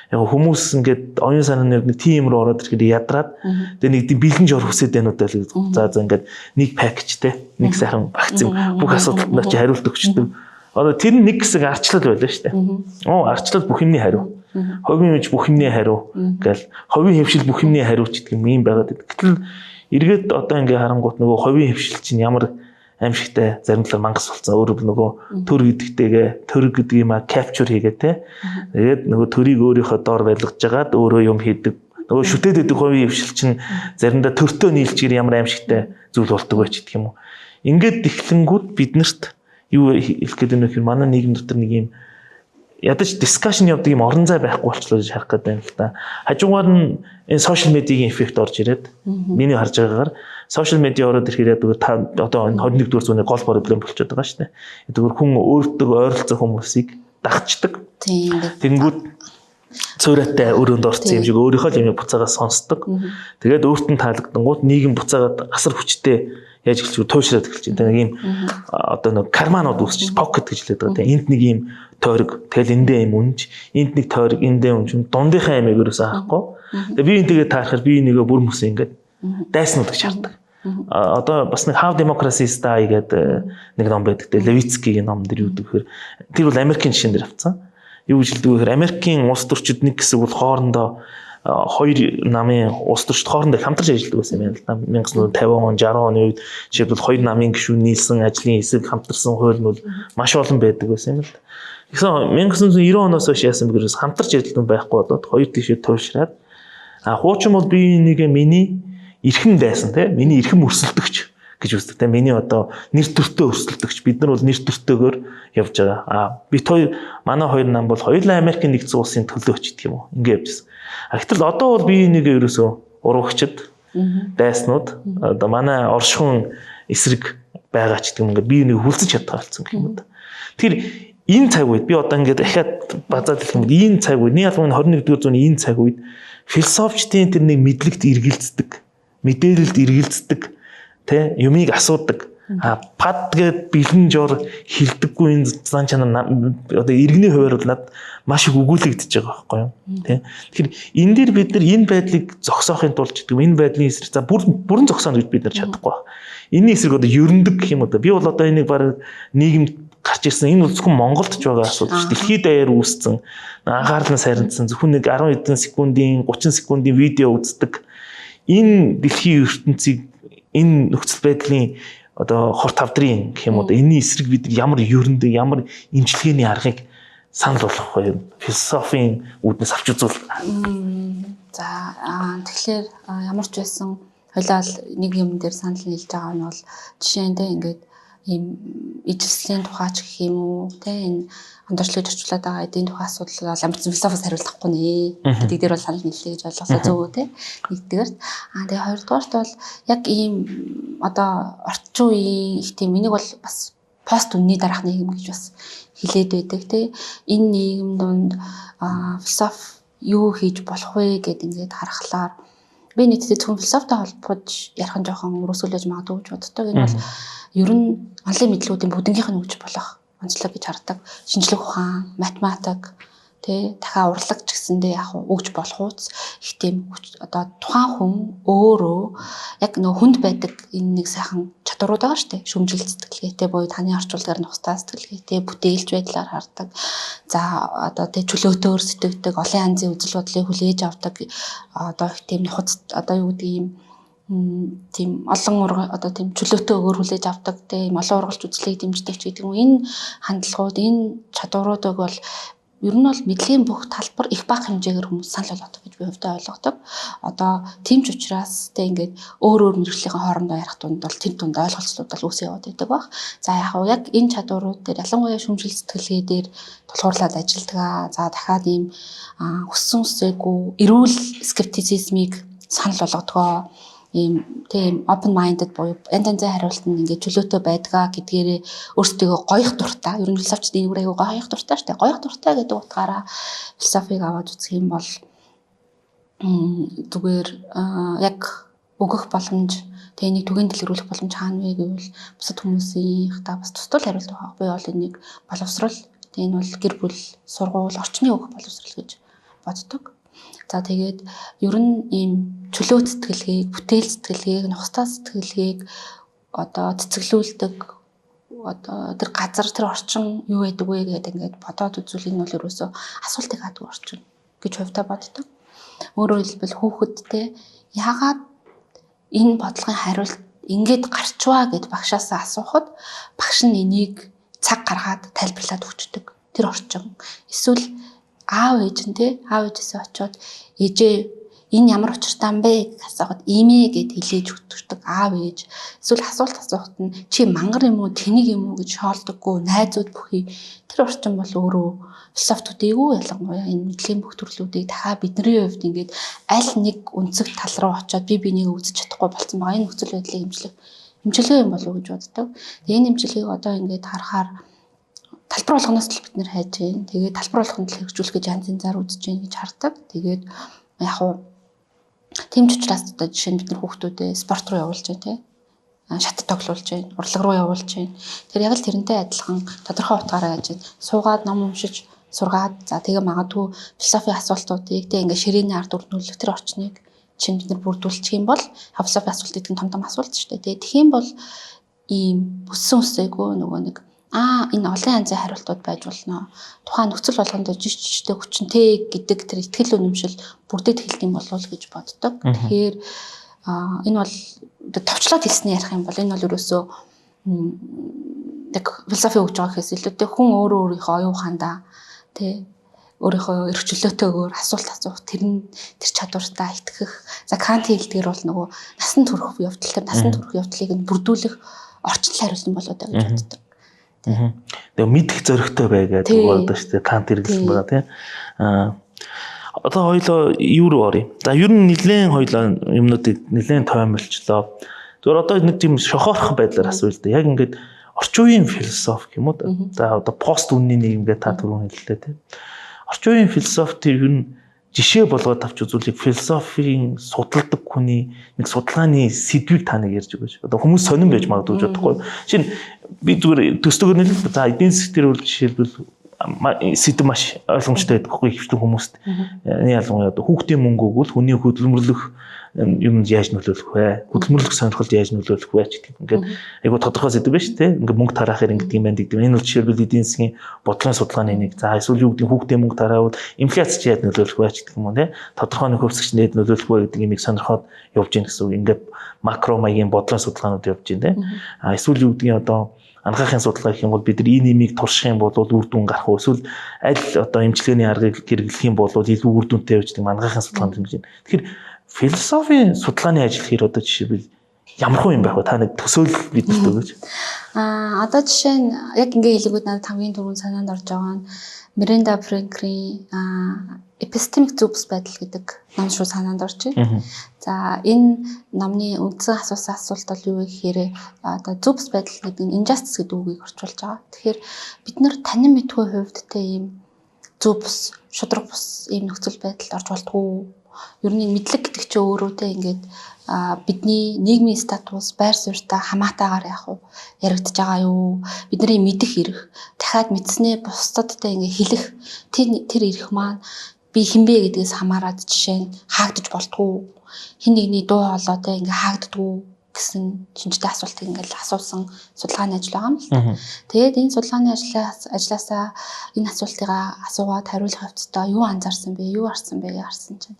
яг хүмүүс ингээд оюун санааны нэг тийм рүү ороод ирэхэд ядраад тэгээ нэг тийм бэлэн жор хүсээд байна уу даа л. За ингээд нэг package те, нэг сайхан багц юм бүх асуудалд чи хариулт өгчдөг. Одоо тэр нь нэг хэсэг арчлал байлаа шүү дээ. Оо, арчлал бүх юмны хариу. Хувийн хэмж бүх юмны хариу гэл, хувийн хэвшил бүх юмны хариу ч гэдэг юм юм байгаад байдаг. Гэтэл эргээд одоо ингээ харангуут нөгөө хувийн хэвшил чинь ямар аимшигтай зарим талаар мангас болсон. Өөрөөр нөгөө төр гэдэгтэйгээ төр гэдэг юм а capture хийгээ те. Тэгээд нөгөө төрийг өөрийнхөө доор байлгаж жагаад өөрөө юм хийдэг. Нөгөө шүтээд байдаг хувийн хэвшил чинь заримдаа төртөө нийлжгээр ямар аимшигтай зүйл болдог вэ ч гэдэг юм уу. Ингээд эхлэнгүүд биднэрт юу хэлэх гээд байна вэ гэхээр манай нийгэм дотор нэг юм ядаж discussion явдаг юм орон зай байхгүй болчлоо гэж харах гэдэг юм л та. Хажуугаар нь энэ social media-гийн эффект орж ирээд, миний харж байгаагаар social media ороод ирэхээр яадаг та одоо энэ 21-р зууны гол проблем болчиход байгаа шүү дээ. Тэгвэр хүн өөртөө ойролцох хүмүүсийг дагчдаг. Тийм ингээд Тэнгүүд цуурайтай өрөөнд орсон юм шиг өөрийнхөө л юмыг буцаагаа сонсдог. Тэгээд өөрт нь таалагдангууд нийгэм буцаагаад асар хүчтэй яаж эхэлж туйшраад эхэлж байна. Нэг юм одоо нэг карманууд үүсч pocket гэж хэлээд байгаа. Тэгээ энд нэг юм тойрог, тэгэл эндээ юм үнж, энд нэг тойрог, эндээ үнж, дундынхаа амийг ерөөсөө харахгүй. Тэгээ би энэ тэгээд таарахаар би энийгээ бүр мөсөн ингээд дайснууд гэж хардаг. Одоо бас нэг How Democracies Die гэдэг нэг ном байдаг. Тэгээ Левицкигийн ном дэр юу гэдэг вэхээр тэр бол Америкийн жишээн дээр авцсан. Юу гэж хэлдэг вэ гэхээр Америкийн улс төрчид нэг хэсэг бол хоорондоо хоёр намын улс төрчид хоорондоо хамтарч ажилладаг байсан юм байна л да. 1950 он, 60 оны үед жишээлбэл хоёр намын гишүүн нийлсэн ажлын хэсэг хамтарсан хууль нь бол маш олон байдаг байсан юм л да. Тэгсэн 1990 оноос хойш яасан бэ гэхээр хамтарч ажилладаг байхгүй болоод хоёр тийшээ туйлшраад, а хуучин бол би нэг миний эрхэм дайсан те, миний эрхэм өрсөлдөгч гэж үздэг те, миний одоо нэр төртөө өрсөлдөгч, бид нар бол нэр төртөөгөр явж байгаа. А бит хоёр, манай хоёр нам бол хоёулаа Америкийн нэгдсэн улсын төлөөч гэх юм уу, ингэ явжсэн. А гэтэл одоо бол би нэг ерөөсөө урагчд дайснууд одоо манай оршихуун эсрэг байгаа ч гэдэг юм, ингээд би нэг хүлцэж чадгаа болсон гэх юм уу. Тэр энэ цаг үед би одоо ингээд дахиад базаад хэлэх юм бол энэ цаг үед, нэг албаны 21-р зууны энэ цаг үед философчдын тэр нэг мэдлэгт эргэлздэг, мэдээлэлд эргэлздэг тэ, юмыг асуудаг. А пад гэд бэлэн жор хилдэггүй энэ зан чанар одоо иргэний хуваар бол над маш их өгүүлэгдэж байгаа байхгүй юу тэ. Тэгэхээр энэ дээр бид нар энэ байдлыг зогсоохын тулд гэдэг юм, энэ байдлын эсрэг за бүр бүрэн зогсооно гэж бид нар чадахгүй байна. Энэний эсрэг одоо ерөндөг гэх юм уу да. Би бол одоо энийг баг нийгэмд гарч ирсэн. Энэ бол зөвхөн Монголд ч байгаа асуудал шүү. Дэлхийд даяар үүссэн. Анхаарал нь сарнидсан. Зөвхөн нэг 10 хэдэн секундын, 30 секундын видео үздэг. Энэ дэлхийн ертөнцийг, энэ нөхцөл байдлын одоо хор тавдрын гэх юм уу да. Энэний эсрэг бид ямар ерөндөг, ямар эмчилгээний аргыг санал болгох вэ? Философийн үүднээс авч үзвэл. За, тэгэхээр ямар ч байсан хоёлаа нэг юм дээр санал нийлж байгаа нь бол жишээндээ ингээд ийм ижилслийн тухай ч гэх юм уу, тэ, энэ ондоочлогж орчуулад байгаа эдийн тухай асуудал бол ямар ч философоос хариулахгүй нэ гэдэг дээр бол санал нийллээ гэж ойлголоо, зөв үү, тэ, нэгдүгээрт. Тэгээ хоёрдугаарт бол яг ийм одоо орчин үеийн их тийм энийг бол бас пост үнний дараах нийгэм гэж бас хэлээд байдаг, тэ. Энэ нийгэм дунд философи юу хийж болох вэ гэд ингээд харахлаар би нийтдээ зөвхөн философитой холбож ярих нь жоохон өрөөсгөл байж магадгүй гэж боддог. Энэ бол ер нь онлын мэдлэгүүдийн бүгднгийнх нь өгч болох онцлог гэж хардаг. Шинжлэх ухаан, математик, тэ, дахиад урлаг ч гэсэндээ яг өгж болох ууц их тийм одоо тухайн хүн өөрөө яг нөө хүнд байдаг энэ нэг сайхан чадварууд байгаа шүү дээ. Шүмжил сэтгэлгээтэй буюу таны орчуулгаар нухацтай сэтгэлгээтэй, бүтээлч байдлаар хардаг. За, одоо тэ, чөлөөтөөр сэтгэдэг, олон янзын үзэл бодлыг хүлээж авдаг. Одоо их тийм нухац, одоо юу гэдэг юм, тийм олон одоо тийм чөлөөтэй өөр хүлээж авдаг, тийм олон ургалч үзлийг дэмждэг ч гэдэг юм. Энэ хандлагууд, энэ чадваруудыг бол ер нь бол мэдлэгийн бүх талбар их бага хэмжээгээр хүмүүс санал болгодог гэж би хувьдаа ойлгодог. Одоо тийм ч учраас тэ, ингээд өөр өөр мэргэжлийн хоорондоо ярих дунд бол тэр дунд ойлголцлууд бол үүсээ яваад байдаг баг. За, яг уу яг энэ чадварууд дээр, ялангуяа шүмжил сэтгэлгээ дээр тулгуурлаад ажилдгаа. За, дахиад ийм хүссэн хүсээгүй эрүүл скептицизмыг санал болгодгоо, ийм тийм open minded буюу янз янзын хариулт нь ингээд чөлөөтэй байдгаа гэдгээрээ өөрсдийгөө гоёх дуртай. Ер нь философчдын энэ аягүй гоёх дуртай шүү дээ. Гоёх дуртай гэдэг утгаараа философиг аваад үзэх юм бол зүгээр яг өгөх боломж, тэгээ энийг түгээн дэлгэрүүлэх боломж хаана вэ гэвэл бусад хүмүүсийн та бас тусдал хариулт байгаа. Би бол энийг боловсрал, тэгээ энэ бол гэр бүл, сургууль, орчны өгөх боловсрал гэж боддог. За, тэгээд ер нь ийм чөлөө сэтгэлгээг, бүтээл сэтгэлгээг, нухацтай сэтгэлгээг одоо цэцэглүүлдэг одоо тэр газар, тэр орчин юу байдаг вэ гэдэг ингээд бодоод үзвэл энэ бол ерөөсөө асуултыг хаадаг орчин гэж хувьдаа боддог. Өөрөөр хэлбэл, хүүхэдтэй яагаад энэ бодлогын хариулт ингээд гарчваа гэд багшаасаа асуухад багш нь энийг цаг гаргаад тайлбарлаад өгчдөг. Тэр орчин. Эсвэл аав ээж нь, те, аав ээжээсээ очиод ээжээ, энэ ямар учиртай юм бэ гэж асуухад иймээ гэд хэлээж өгдөг аав ээж. Эсвэл асуулт асуухад нь чи мангар юм уу, тэнэг юм уу гэж шоолдоггүй найзууд бүхий тэр орчин бол өөрөө философи төдийгүй, ялангуяа энэ мэдлэгийн бүх төрлүүдийг дахиад бидний хувьд ингээд аль нэг өнцөг тал руу очиод би бинийг үзэж чадахгүй болцсон байгаа энэ нөхцөл байдлыг эмчлэх эмчилгээ юм болов уу гэж боддог. Тэгээ энэ эмчилгээг одоо ингээд харахаар талбар болгоноос л бид нэр хайж байна. Тэгээд талбар болгонд л хэрэгжүүлэх гэж янз янзаар үзэж байна гэж хардаг. Тэгээд яг уу тийм ч учраас одоо жишээ нь бид нар хүүхдүүдэд спорт руу явуулж байна, тий. Шат тоглуулж байна, урлаг руу явуулж байна. Тэр яг л тэрнтэй адилхан тодорхой утгаараа яаж байна. Суугаад ном уншиж сургаад, за, тэгээ магадгүй философийн асуултуудыг, тий, ингээ ширээний ард өрнүүлэх тэр орчныг чинь бид нар бүрдүүлчих юм бол философийн асуулт гэдэг нь том том асуулт шүү дээ. Тэгээ тэгэх юм бол ийм өссөн өсөөгүй нөгөө нэг энэ олон янзын хариултууд байж болно. Тухайн нөхцөл болгонд жиш жиштэй хүчнтэй гэдэг тэр итгэл үнэмшил бүрдээд эхэлдэг юм болов уу гэж боддог. Тэгэхээр энэ бол товчлоод хэлсний ярих юм бол энэ бол ерөөсөө яг философи өгж байгаа гэхээс илүүтэй хүн өөрөө өөрийнхөө оюун ухаандаа, тий, өөрийнхөө эрх чөлөөтэйгээр асуулт асуух, тэр нь тэр чадвартаа итгэх. За, Кантын хэлдгээр бол нөгөө насан турш явдал, тэр насан турш явдлыг нь бүрдүүлэх орчин хариулсан болоо даа гэж боддог. Тэгээ мэдэх зоригтой бай гэдэг үг байна шүү дээ. Кант хэрэглэсэн байгаа, тийм. Одоо хоёлоо юу руу оръё? За, ер нь нэлээд хоёлоо юмнуудыг нэлээд тоймолчлоо. Зүгээр одоо нэг тийм шохоорох байдлаар асууя л да. Яг ингээд орчин үеийн философи юм уу да. За, одоо пост үнний нийгэм гэж та түрүүн хэллээ, тийм. Орчин үеийн философи тэр ер нь жишээ болгоод авч үзүүлэх философийн судалдаг хүний нэг судалгааны сэдвийг та нэг ярьж өгөөч. Одоо хүмүүс сонирн байж магадгүй гэж бодохгүй. Жишээ нь би зүгээр төсдөөр нэл, за, эдийн засаг дээр бол жишээлбэл сэдв маш ойлгомжтой байдаг хгүй, ихэвчлэн хүмүүст. Энэ ялангуяа одоо хүүхдийн мөнгө өгвөл хүний хөдөлмөрлөх юмд яаж нөлөөлөх вэ? Хөдөлмөрлөх сонирхолд яаж нөлөөлөх вэ гэдэг. Ингээд айгу тодорхой сэдв байна шүү дээ. Ингээд мөнгө тараахаар ингээд юм байна гэдэг. Энэ бол жишээлбэл эдийн засгийн бодлогын судалгааны нэг. За эсвэл юу гэдэг хүүхдийн мөнгө тараавал инфляц чи яаж нөлөөлөх вэ гэдэг юм уу те. Тодорхой нөхөвсгч нээд нөлөөлөх вэ гэдэг юмыг сонирхоод явж гин гэсэн үг. Ингээд макро маягийн бодлогын судалгаанууд явж гин те. А эсвэл юу гэдгийг одоо анагаахын судалгаа гэх юм бол бид нар энэ нэмийг турших юм бол үр дүн гарах уу? Эсвэл аль одоо эмчилгээний аргыг хэрэглэх юм бол илүү үр дүнтэй явж гэдэг анагаахын судалгаанд хэмжиж байна. Тэгэхээр философийн судалгааны ажил хэр одоо жишээлбэл ямар хөө юм байх вэ? Та нэг төсөөлөл биднэрт өгөөч. Одоо жишээ нь яг ингээ хэлэнгүүд надад хамгийн түрүүнд санаанд орж байгаа нь Миранда Фрэнкрийн эпистемик зөв бус байдал гэдэг ном шүү санаанд орж байна. За энэ номны үндсэн асуусан асуулт бол юу вэ гэхээр одоо зөв бус байдал гэдэг нь injustice гэдэг үгийг орчуулж байгаа. Тэгэхээр бид нар танин мэдгүй хувьдтэй ийм зөв бус, шудраг бус ийм нөхцөл байдалд орж болтгоо. Ер нь мэдлэг гэдэг чинь өөрөө те ингээд бидний нийгмийн статус, байр суурьтай хамаатайгаар яах вэ? Яригдж байгаа юу? Бидний мэдэх эрх, дахиад мэдснээ бусдадтай ингээ хэлэх тэр эрх маань би хинбэ гэдгээс хамаарат жишээ нь хаагдаж болтгоо. Хин нэгний дуу хоолойтой ингээ хаагддгүү гэсэн шинжтэй асуултыг ингээл асуусан судалгааны ажил байгаа юм л та. Тэгээд энэ судалгааны ажлаасаа энэ асуултыг асуугаад хариулах явцдаа юу анзаарсан бэ, юу харсан бэ гэж харсан чинь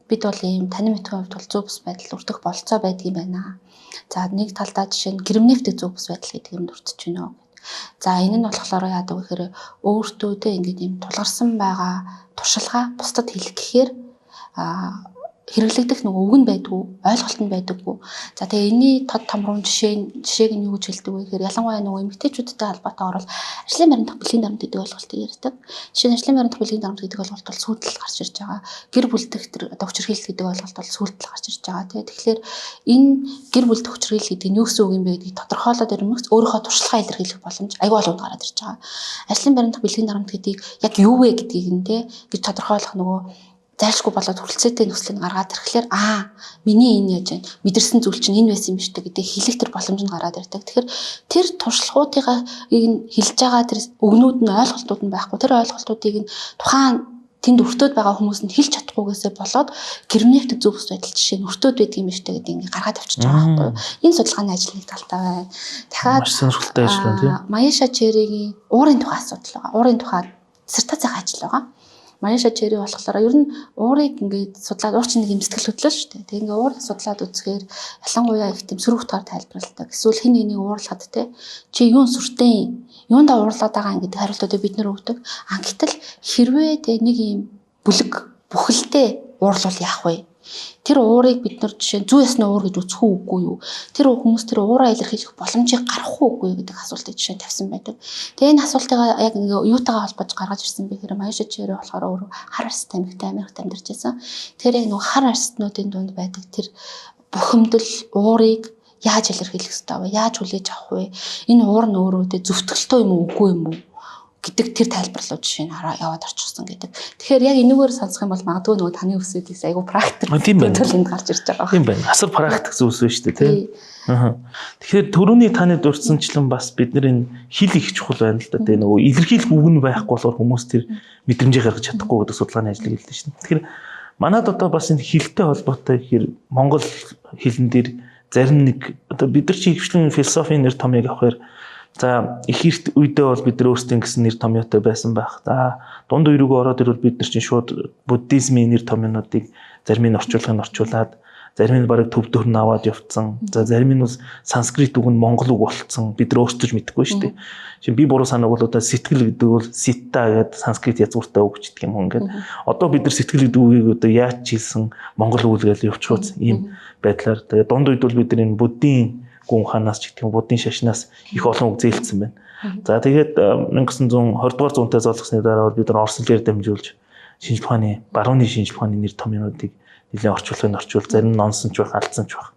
бид бол ийм танин мэдхүйн хувьд бол зөв бус байдал өртөх болцоо байдгийн байна. За нэг талдаа жишээ нь гэрэмнефтэй зөв бус байдал гэдэг юмд өртөж байна. За энэ нь болохоор яадаг вэ гэхээр өөртөө те ингээд ийм тулгарсан байгаа туршилгаа бусдад хэлэх гэхээр хэрэглэгдэх нөгөө үг нь байдгүй, ойлголт нь байдаггүй. За тэгээ энэний тод томрон жишээг нь юу гэж хэлдэг вэ гэхээр ялангуяа нөгөө эмэгтэйчүүдтэй холбоотойгоор бол ажлын байранд бэлгийн дарамт гэдэг ойлголтыг ярьдаг. Жишээ нь ажлын байранд бэлгийн дарамт гэдэг ойлголт бол сүйтэл гарч ирж байгаа. Гэр бүл дэх тэр одоо хүчирхийлэл гэдэг ойлголт бол сүйтэл гарч ирж байгаа тий. Тэгэхээр энэ гэр бүл дэх хүчирхийлэл гэдэг нь юу гэсэн үг юм бэ гэдгийг тодорхойлоод ирмэгц өөрийнхөө туршлагаа илэрхийлэх боломж аюул олон гараад ирж байгаа. Ажлын байранд бэлгийн дарамт гэдгийг яг юу вэ гэдгийг нь тий гэж тодорхойлох нөгөө зайлшгүй болоод хүрэлцээтэй нөхцөлийг гаргаад ирэхлээр миний энэ яаж вэ? Мэдэрсэн зүйл чинь энэ байсан юм биш үү гэдэг хэлэх тэр боломж нь гараад ирдэг. Тэгэхээр тэр туршлагуудыгаа нь хэлж байгаа тэр өгнүүд нь ойлголтууд нь байхгүй. Тэр ойлголтуудыг нь тухайн тэнд өртөөд байгаа хүмүүс нь хэлж чадахгүйгээсээ болоод гэрмнефт зөв бус байдал жишээ нь өртөөд байдаг юм биш үү гэдэг ингээ гаргаад авчиж байгаа байхгүй юу. Энэ судалгааны ажил нэг талтай байна. Дахиад маш сонирхолтой ажил байна тийм. Маяша Черигийн уурын тухай асуудал байгаа. Уурын тухай диссертацийн ажил байгаа. Маяша Чери болохоор ер нь уурыг ингээд судлаад уур чинь нэг юм сэтгэл хөдлөл шүү дээ. Тэг ингээд уурыг судлаад үзэхээр ялангуяа их тийм сөрөг утгаар тайлбарладаг. Эсвэл хэн нэгнийг уурлахад те чи юун сүртэй юундаа уурлаад байгаа гэдэг хариултуудыг бид нэр өгдөг. А гэтэл хэрвээ те нэг юм бүлэг бүхэлдээ уурлуул яах вэ? Тэр уурыг бид нар жишээ нь зүй ёсны уур гэж үзэх үү үгүй юу? Тэр хүмүүс тэр уураа илэрхийлэх боломжийг гаргах уу үгүй юу гэдэг асуултыг жишээ нь тавьсан байдаг. Тэгээ энэ асуултыг яг ингээ юутайгаа холбож гаргаж ирсэн бэ гэхээр Маяша Чери болохоор өөрөө хар арьстай эмэгтэй Америкт амьдарч байсан. Тэр яг нөгөө хар арьстнуудын дунд байдаг тэр бухимдал уурыг яаж илэрхийлэх ёстой вэ? Яаж хүлээж авах вэ? Энэ уур нь өөрөө тэ зөвтгөлтөө юм уу үгүй юм уу гэдэг тэр тайлбарлууд жишээ нь хараа яваад орчихсон гэдэг. Тэгэхээр яг энэгээр сонсох юм бол магадгүй нөгөө таны өсөдөөс айгүй практик тийм байна. Энд гарч ирж байгаа. Тийм байна. Асар практик зүйлс байна шүү дээ, тийм. Тэгэхээр түрүүний таны дурдсанчлан бас бид нар энэ хэл их чухал байна л да, тийм нөгөө илэрхийлэх үг нь байхгүй болохоор хүмүүс тэр мэдрэмжийг гаргаж чадахгүй гэдэг судалгааны ажлыг хэлдэг шин. Тэгэхээр манад одоо бас энэ хэлтэй холбоотой гэхээр монгол хэлэн дээр зарим нэг одоо бид нар чи хөвчлэн философийн нэр томьёог авахаар за их эрт үедээ бол бид нар өөрсдийн гэсэн нэр томьёотой байсан байх. За дунд үе рүүгээ ороод ирвэл бид нар чинь шууд буддизмын нэр томьёонуудыг зарим нь орчуулгыг нь орчуулад, зарим нь бараг төв төр нь аваад явцсан. За зарим нь бас санскрит үг нь монгол үг болцсон. Бид нар өөрсдөө ч мэдэхгүй шүү дээ. Жишээ би буруу санааг бол одоо сэтгэл гэдэг бол ситта гэдэг санскрит язгууртай үг ч гэдэг юм ингээд. Одоо бид нар сэтгэл гэдэг үгийг одоо яаж ч хэлсэн монгол үг л гэж явчихсан ийм байдлаар. Тэгээ дунд үед бол бид нар энэ буддийн гүн ухаанаас ч гэдэг юм буддын шашнаас их олон үг зээлцсэн байна. За тэгээд 1920 дугаар зуунтай зоолгосны дараа бол бид нар Орос хэлээр дамжуулж шинжлэх ухааны барууны шинжлэх ухааны нэр томьёонуудыг нэлээд орчуулгыг орчуул зарим нь онсон ч байх алдсан ч байх.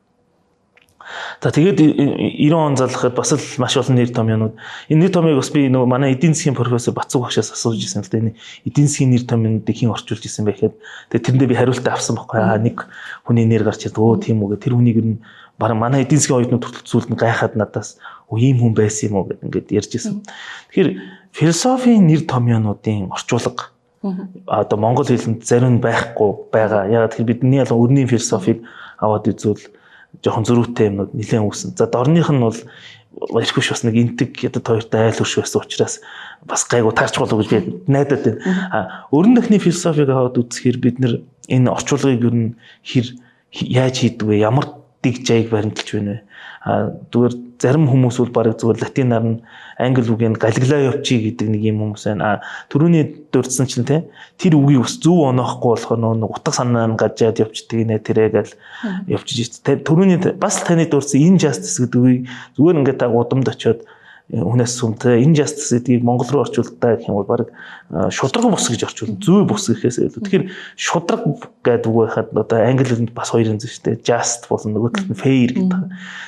За тэгээд 90 он залхахад бас л маш олон нэр томьёонууд. Энэ нэр томьёог бас би нөгөө манай эдийн засгийн профессор Бацуг багшаас асууж ирсэн л дээ. Энэ эдийн засгийн нэр томьёонуудыг хэн орчуулж ирсэн бэ гэхэд тэгээд тэрэндээ би хариултаа авсан байхгүй. Аа нэг хүний нэр гарч ирд. Өө тийм үү гэх. Тэр хүнийг ер нь бараг манай эдийн засгийн оюутнууд хүртэл зүйлд нь гайхаад надаас өө ийм хүн байсан юм уу гэд ингээд ярьж ирсэн. Тэгэхээр философийн нэр томьёонуудын орчуулга Одоо монгол хэлэнд зарим нь байхгүй байгаа. Яагаад гэхээр бидний ялан өрний философийг аваад үзвэл жоохон зөрүүтэй юмнууд нэлээд үүсэн. За дорных нь бол эрхүш бас нэг энтэг ядад хоёртой айл өрш байсан учраас бас гайгүй таарч болов гэж би найдаад байна. А өрн дахны философийг аваад үзэхээр бид нэр энэ орчуулгыг ер нь хэр яаж хийдэг вэ? Ямар дэг жайг баримталж байна вэ? А зүгээр зарим хүмүүс бол бараг зүгээр латинаар нь англи үгийг галиглаа явчих гэдэг нэг юм хүмүүс байна. А түрүүний дурдсан чинь те тэр үгийг бас зөв оноохгүй болохоор нөгөө утга санаа нь гажаад явчихдаг нэ тэрэ гэл явчих. Түрүүний бас таны дурдсан injustice гэдэг үгийг зүгээр ингээд та гудамд очиод хүнээс сүмтэй injustice гэдгийг монгол руу орчуултаа гэх юм бол баг шударга бус гэж орчуулна. Зүй бус гэхээс илүү. Тэгэхээр шударга гэдэг үг байхад одоо англи хэлэнд бас хоёр юм шүү дээ. Just болон нөгөө талд нь fair гэдэг.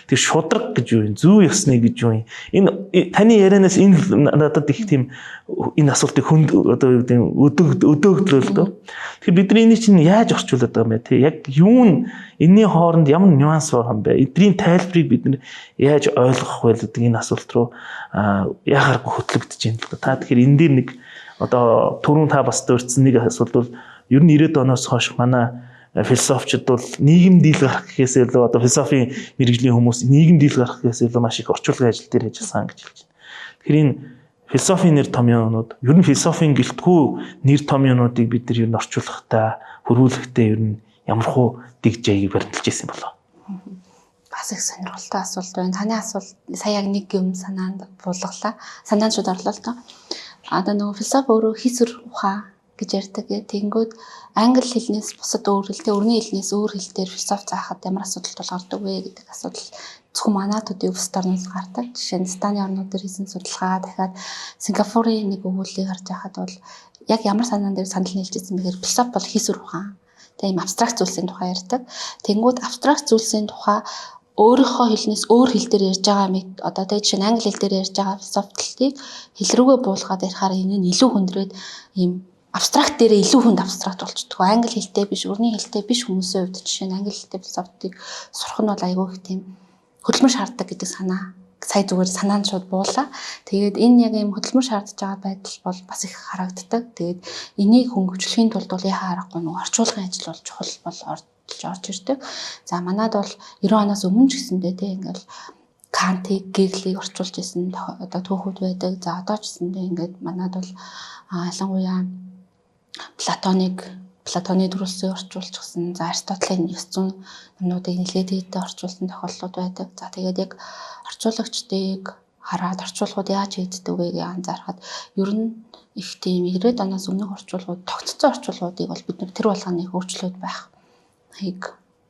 Тэгэхээр шударга гэж юу юм? Зүй ёсны гэж юу юм? Энэ таны ярианаас энэ надад их тийм энэ асуултыг хүнд одоо юу гэдэг өдөөгдлөө л дөө. Тэгэхээр бидний энийг чинь яаж орчуулад байгаа юм бэ те? Яг юу нь энэний хооронд ямар нюанс байгаа юм бэ? Эдний тайлбарыг бид нар яаж ойлгох вэ гэдэг энэ асуулт руу яхааргүй хөтлөгдөж байна л да. Та тэгэхээр энэ дээр нэг одоо түрүүн та бас дурдсан нэг асуулт бол ер нь 90-ад оноос хойш манай философчид бол нийгэм дийл гарах гэхээс илүү одоо философийн мэргэжлийн хүмүүс нийгэм дийл гарах гэхээс илүү маш их орчуулгын ажил дээр ажилласан гэж хэлж байна. Тэгэхээр энэ философийн нэр томьёонууд ер нь философийн гэлтгүй нэр томьёонуудыг бид нар ер нь орчуулгатай, хөрвүүлэхдээ ер нь ямархуу дэг жайгийг баримталж ирсэн болов? Бас их сонирхолтой асуулт байна. Таны асуулт сая яг нэг юм санаанд буулгалаа. Санаанд шууд орлоо л доо. Одоо нөгөө философи өөрөө хийсвэр ухаан гэж ярьдаг. Тэгэнгүүт англи хэлнээс бусад өөр хэлтэй, өрний хэлнээс өөр хэл дээр философи заахад ямар асуудал тулгардаг вэ гэдэг асуудал зөвхөн манай төдий бусад орнууд гардаг. Жишээ нь Станы орнууд дээр хийсэн судалгаа, дахиад Сингапурын нэг өгүүллийг харж байхад бол яг ямар санаан дээр санал нийлж ирсэн бэ гэхээр философи бол хийсвэр ухаан. Тэгээ ийм абстракт зүйлсийн тухай ярьдаг. Тэнгүүд абстракт зүйлсийн тухай өөрийнхөө хэлнээс өөр хэл дээр ярьж байгаа мэт одоо тэгээ жишээ нь англи хэл дээр ярьж байгаа философитлыг хэл рүүгээ буулгаад ярихаар энэ нь илүү хүндрээд ийм абстракт дээрээ илүү хүнд абстракт болчихдог. Англи хэлтэй биш, өрний хэлтэй биш хүмүүсийн хувьд жишээ нь англи хэлтэй философитыг сурах нь бол айгүй их тийм хөдөлмөр шаарддаг гэдэг санаа сая зүгээр санаанд шууд буулаа. Тэгээд энэ яг ийм хөдөлмөр шаардж байгаа байдал бол бас их харагддаг. Тэгээд энийг хөнгөвчлөхийн тулд бол яхаа аргагүй нөгөө орчуулгын ажил бол чухал бол орж ирдэг. За манад бол 90 оноос өмнө ч гэсэндээ тийм ингээл Кантыг, Геглийг орчуулж исэн одоо түүхүүд байдаг. За одоо ч гэсэндээ ингээд манад бол ялангуяа Платоны төрөлсөйг орчуулчихсан. За Аристотелийн ёс зүйн номнуудыг нэлээд дээдээ орчуулсан тохиолдлууд байдаг. За тэгээд яг орчуулагчдыг хараад орчуулгууд яаж хийгддэг вэ гэж анзаархад ер нь их тийм 90-ад оноос өмнөх орчуулгууд, тогтцсон орчуулгуудыг бол бид нар тэр болгоны өөрчлөөд байхыг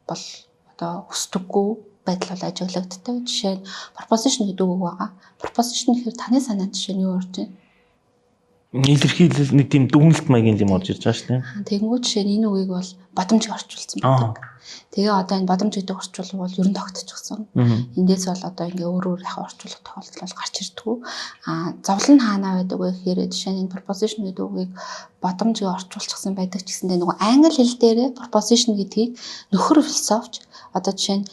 бол одоо хүсдэггүй байдал бол ажиглагддаг. Жишээ нь proposition гэдэг үг байгаа. Proposition гэхээр таны санаанд жишээ нь юу орж байна? Илэрхийлэл нэг тийм дүгнэлт маягийн юм орж ирж байгаа шүү дээ. Тэгэнгүүт жишээ нь энэ үгийг бол бодомж орчуулсан байдаг. Тэгээ одоо энэ бодомж гэдэг орчуулга бол ер нь тогтчихсон. Эндээс бол одоо ингээ өөр өөр яг орчуулга тохиолдол бол гарч ирдэггүй. А зовлон нь хаанаа байдаг вэ гэхээр жишээ нь энэ proposition гэдэг үгийг бодомж гэж орчуулчихсан байдаг ч гэсэндээ нөгөө англи хэл дээрээ proposition гэдгийг нөхөр философч одоо жишээ нь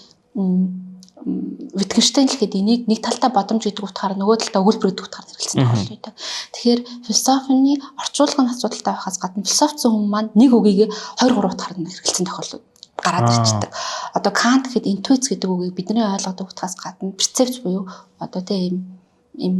Wittgenstein л гэхэд энийг нэг талдаа бодомж гэдэг утгаар нөгөө талдаа өгүүлбэр гэдэг утгаар хэрэглэсэн тохиолдол байдаг. Тэгэхээр философины орчуулгын асуудалтай байхаас гадна философцсон хүн маань нэг үгийг 2 3 утгаар нь хэрэглэсэн тохиолдол гараад ирчихдэг. Одоо Кант гэхэд интуиц гэдэг үгийг бидний ойлгодог утгаас гадна перцепц буюу одоо тийм ийм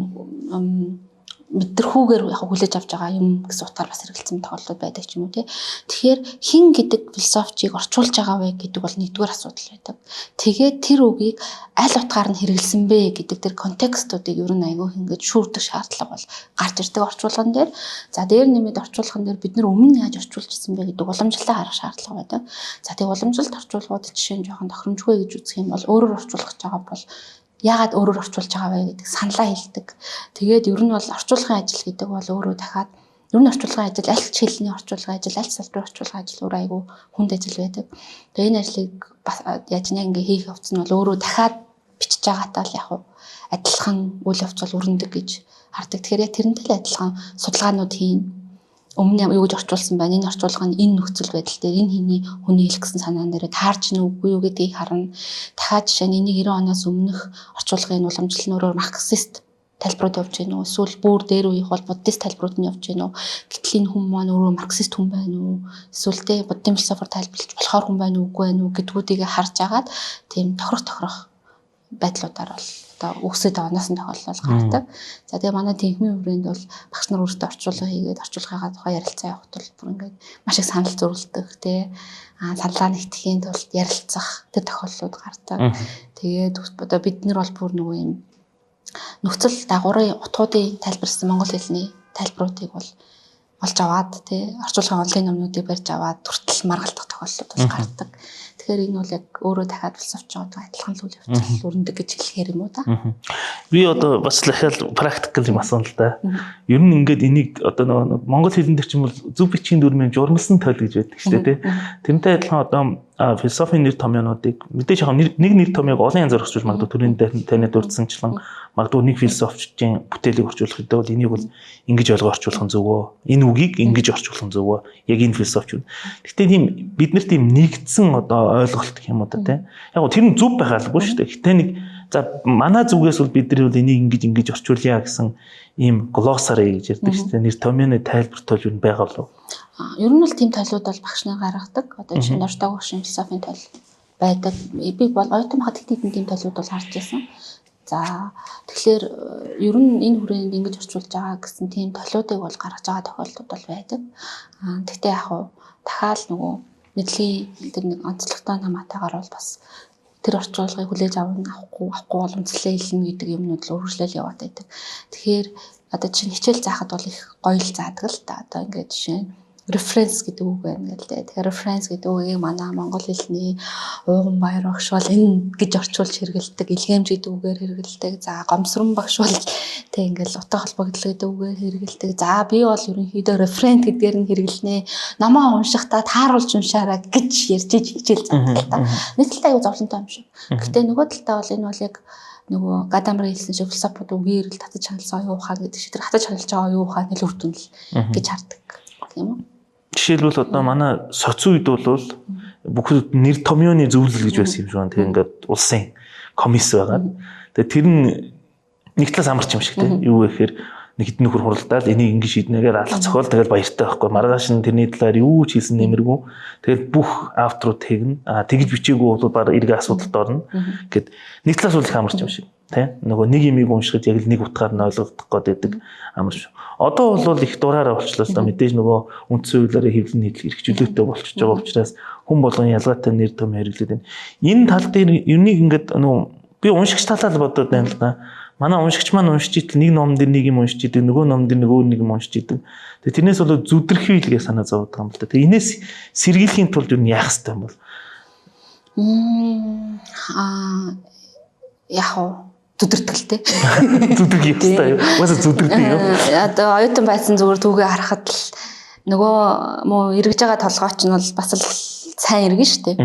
мэдрэхүүгээр яг хүлээж авч байгаа юм гэсэн утгаар бас хэрэглэсэн тохиолдлууд байдаг ч юм уу тий. Тэгэхээр хэн гэдэг философчийг орчуулж байгаа вэ гэдэг бол нэгдүгээр асуудал байдаг. Тэгээд тэр үгийг аль утгаар нь хэрэглэсэн бэ гэдэг тэр контекстуудыг ер нь айгүй ингэж шүүрдэх шаардлага бол гарч ирдэг орчуулган дээр. За дээр нэмээд орчуулган дээр бид нар өмнө яаж орчуулж ирсэн бэ гэдэг уламжлалаа харах шаардлага байдаг. За тэг уламжлалт орчуулгууд жишээ нь жоохон тохиромжгүй гэж үзэх юм бол өөрөөр орчуулах гэж байгаа бол яагаад өөрөөр орчуулж байгаа вэ гэдэг саналаа хэлдэг. Тэгээд ер нь бол орчуулгын ажил гэдэг бол өөрөө дахиад ер нь орчуулгын ажил аль ч хэлний орчуулгын ажил, аль салбарын орчуулгын ажил өөрөө айгүй хүнд ажил байдаг. Тэгээд энэ ажлыг бас яаж нэг ингээ хийх явц нь бол өөрөө дахиад бичиж байгаатай л яг адилхан үйл явц бол өрнөдөг гэж хардаг. Тэгэхээр яг тэрнтэй л адилхан судалгаанууд хийн. Өмнө юу гэж орчуулсан байна. Энэ орчуулга нь энэ нөхцөл байдал дээр энэ хиний хүний хэлэх гэсэн санаан дээр таарч нь үгүй юу гэдгийг харна. Дахиад жишээ нь энийг 90 оноос өмнөх орчуулгын уламжлал нь өөрөөр марксист Тайлбарууд явж гин үү? Эсвэл бүр дээр үеих бол буддист тайлбарууд нь явж гин үү? Гэтэл энэ хүн маань өөрөө марксист хүн байна уу? Эсвэл те буддийн философоор тайлбарлаж болохоор хүн байна уу, үгүй байна уу гэдгүүдийг харж агаад тийм тохирох байдлуудаар бол одоо үгсэд оноосон тохиолдол гардаг. За тэгээ манай тэнхмийн хүрээнд бол багш нар өөрсдөө орчуулга хийгээд орчуулгынхаа тухай ярилцаа явахад бол бүр ингээд маш их санал зөрүүлдэг те. Саналаа нэгтгэхийн тулд ярилцах тэр тохиолдлууд гардаг. Тэгээд одоо бид нар бол бүр нөгөө юм нөхцөл дагаврын утгуудын тайлбарласан монгол хэлний тайлбаруудыг бол олж аваад тий орчуулгын онлайн номнуудыг барьж аваад хүртэл маргалдах тохиолдлууд бол гардаг. Тэгэхээр энэ бол яг өөрөө дахиад философч байгаа адилхан л үйл явцал өрнөдөг гэж хэлэхээр юм уу та? Би одоо бас л ахаал практикал юм асууна л да. Ер нь ингээд энийг одоо нөгөө монгол хэлэн дээр ч юм бол зөв бичгийн дүрмийн журмалсан тойл гэж байдаг шүү дээ тий. Тэрнтэй адилхан одоо философийн нэр томьёонуудыг мэдээж яг нэг нэр томьёог олон янзаар орчуулж магадгүй төрийн таны дурдсанчлан магадгүй нэг философчийн бүтээлийг орчуулах гэдэг бол энийг бол ингэж ойлгоо орчуулах нь зөв өө. Энэ үгийг ингэж орчуулах нь зөв өө. Яг энэ философч. Гэхдээ тийм бид нар тийм нэгдсэн одоо ойлголт гэх юм уу да тий. Яг гоо тэр нь зөв байгаа албагүй шүү дээ. Гэхдээ нэг за манай зүгээс бол бид нар бол энийг ингэж ингэж орчуулъя гэсэн ийм глоссари гэж ярьдаг шүү дээ. Нэр томьёоны тайлбар тойл юу байгаа болов? Ер нь бол тийм тойлууд бол багш нар гаргадаг. Одоо жишээ нь Дордог багшийн философийн тойл байдаг. Би бол оюутан байхад хэдэн тийм тойлууд бол харж байсан. За тэгэхээр ер нь энэ хүрээнд ингэж орчуулж байгаа гэсэн тийм толиудыг бол гаргаж байгаа тохиолдлууд бол байдаг. Тэгтээ яг хуу дахиад нөгөө мэдлэгийн тэр нэг онцлогтой хамаатайгаар бол бас тэр орчуулгыг хүлээж авах авахгүй авахгүй бол үндэслээ хэлнэ гэдэг юмнууд л үргэлжлэл яваад байдаг. Тэгэхээр одоо чинь хичээл заахад бол их гоё л заадаг л та. Одоо ингээд жишээ нь референс гэдэг үг байна гэл дээ. Тэгэхээр референс гэдэг үгийг манай монгол хэлний ууган баяр багш бол энэ гэж орчуулж хэрэгэлдэг, илгээмж гэдэг үгээр хэрэгэлдэг. За гомсрон багш бол тэг ингээл утга холбогдол гэдэг үгээр хэрэгэлдэг. За би бол ерөнхийдөө референт гэдгээр нь хэрэглэнэ. Номоо уншихдаа тааруулж уншаарай гэж ярьж иж хичээл заадаг л та. Нэг талдаа аюу зовлонтой юм шиг. Гэтэ нөгөө талдаа бол энэ бол яг нөгөө Гадамрын хэлсэн шиг философууд үгээр л татаж хяналтсан оюун ухаан гэдэг шиг тэр татаж хяналж байгаа оюун ухаан нь л үр дүн л гэж хардаг. Тийм үү? Жишээлбэл одоо манай соц үед бол бүх нэр томьёоны зөвлөл гэж байсан юм шиг байна. Тэгээ ингээд улсын комисс байгаа. Тэгээ тэр нь нэг талаас амарч юм шиг тийм. Юу гэхээр нэг хэдэн нөхөр хуралдаал энийг ингэж шийднэгээр алах цохол тэгэл баяртай байхгүй. Маргааш нь тэрний талаар юу ч хийсэн нэмэргүй. Тэгэл бүх авторууд тэгнэ. А тэгж бичээгүй бол баг эрг асуудалд орно. Гэд нэг талаас бол их амарч юм шиг тийм. Нөгөө нэг имийг уншихад яг л нэг утгаар нь ойлгогдох гээд байдаг амарч. Одоо бол их дураараа болчлоо л да. Мэдээж нөгөө үндсэн хуулиараа хэвлэн нийтлэх эрх чөлөөтэй болчихж байгаа учраас хүн болгон ялгаатай нэр том хэрэглээд байна. Энэ тал дээр юунийг ингээд нөгөө би уншигч талаа л бодоод байна л да. Манай уншигч маань уншиж итэл нэг ном дээр нэг юм уншиж идэг, нөгөө ном дээр нөгөө нэг юм уншиж идэг. Тэгээ тэрнээс болоод зүдрэхүй л гэж санаа зовоод байгаа юм л да. Тэгээ энэс сэргийлэхийн тулд юу яах ёстой юм бол? Яг уу зүдэрдэг л те. Зүдэрх ёстой юу? Угаасаа зүдэрдэг юу? Одоо оюутан байсан зүгээр түүгээ харахад л нөгөө муу эргэж байгаа толгойч нь бол бас л сайн эргэн шүү дээ.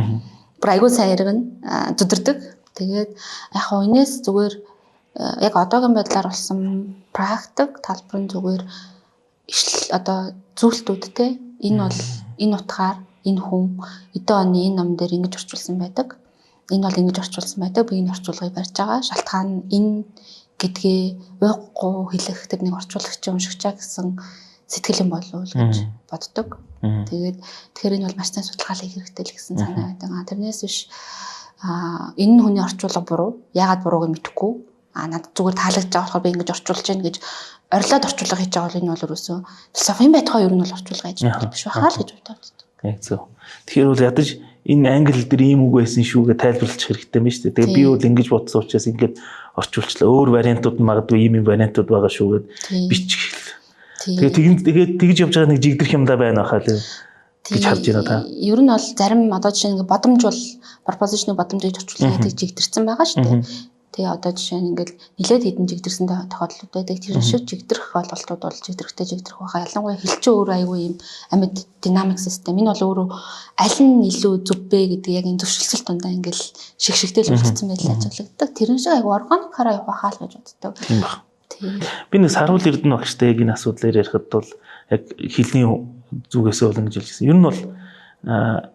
Бүр айгүй сайн эргэн зүдэрдэг. Тэгээд яг хуу энэс зүгээр яг одоогийн байдлаар болсон практик талбар нь зүгээр ишл одоо зүйлтүүд те энэ бол энэ утгаар энэ хүн эдэн оны энэ ном дээр ингэж орчуулсан байдаг. Энэ бол ингэж орчуулсан байдаг. Би энэ орчуулгыг барьж байгаа. Шалтгаан нь энэ гэдгээ ууггүй хэлэх тэр нэг орчуулагчийн уншигчаа гэсэн сэтгэл юм болов уу гэж боддог. Тэгээд тэгэхээр энэ бол маш сайн судалгаа хийх хэрэгтэй л гэсэн санаа байдаг. Тэрнээс биш энэ нь хүний орчуулга буруу. Яагаад бурууг нь мэдэхгүй. Надад зүгээр таалагдж байгаа болохоор би ингэж орчуулж яах гэж орилоод орчуулга хийж байгаа бол энэ бол ерөөсөө философийн байтугай ер нь бол орчуулга хийж байгаа биш байхаа л гэж боддог. Яг зөв. Тэгэхээр бол ядаж энэ англи дээр ийм үг байсан шүү гэж тайлбарлах хэрэгтэй юм байна шүү дээ. Тэгээ би бол ингэж бодсон учраас ингэж орчуулчлаа. Өөр вариантууд нь магадгүй ийм ийм вариантууд байгаа шүү гэд бичих. Тэгээ тэгээд тэгж явж байгаа нэг жигдэрх юм да байна хаа л гэж харж байна та. Ер нь бол зарим одоо жишээ нь бодомж бол proposition-ы бодомж гэж орчуулгыг жигдэрсэн байгаа шүү дээ. Тэгээ одоо жишээ нь ингээл нилээд хэдэн жигдэрсэн тохиолдлууд байдаг. Тэр шиг жигдэрх ойлголтууд бол жигдрэхтэй жигдрэх байхаа. Ялангуяа хэлчин өөрөө айгүй юм амьд динамик систем. Энэ бол өөрөө аль нь илүү зөв бэ гэдэг яг энэ зөвшөлтсөл дундаа ингээл шиг шигтэй л үлдсэн байдал ажиглагддаг. Тэрэн шиг айгүй органикаараа явах хаа л гэж боддог. Тийм баг. Би нэг Саруул Эрдэнэ багштай яг энэ асуудлаар ярихад бол яг хэлний зүгээс бол ингэж хэлсэн. Ер нь бол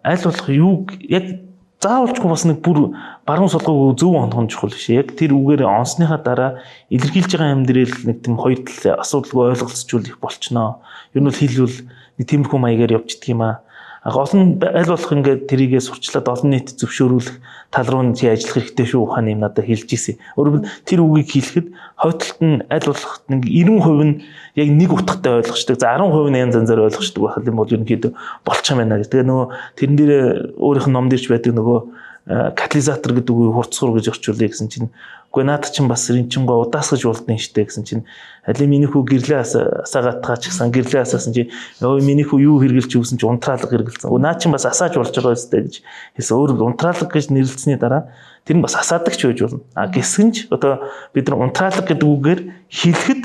аль болох юуг яг Заавалчгүй бас нэг бүр баруун солгоогүй зөв онох нь чухал биш. Яг тэр үгээр онсныхаа дараа илэрхийлж байгаа амьдрал нэг тийм хоёр талын асуудалгүй ойлголцчул их болчихноо. Ер нь бол хэл бол нэг тиймэрхүү маягаар явждаг юм аа. Гол нь аль болох ингээд тэрийгээ сурчлаад олон нийт зөвшөөрүүлэх тал руу нь чи ажиллах хэрэгтэй шүү ухааны юм надад хэлж ирсэн. Өөрөөр тэр үгийг хэлэхэд хойдолт нь аль болох нэг 90% нь яг нэг утгатай ойлгочдөг. За 10% нь янз янзаар ойлгочдөг байх юм бол ерөнхийдөө болчих юм байна гэж. Тэгээ нөгөө тэрэн дээр өөрийнх нь ном дээрч байдаг нөгөө катализатор гэдэг үгийг хурцсуур гэж орчуулъя гэсэн чинь үгүй наад чинь бас эн чинь гоо удаасгаж болдно штэ гэсэн чинь алин миний хүү гэрлээ асаагаатгаа ч гэсэн гэрлээ асаасан чи өө миний хүү юу хэргэлж өгсөн чи унтраалга хэргэлцэн. Өө наад чинь бас асааж болж байгаа өстэй гэж хэлсэн. Өөр унтраалга гэж нэрлэлсэний дараа тэр нь бас асаадаг ч байж болно. А гисэн ч одоо бид нар унтраалга гэдэг үгээр хэлэхэд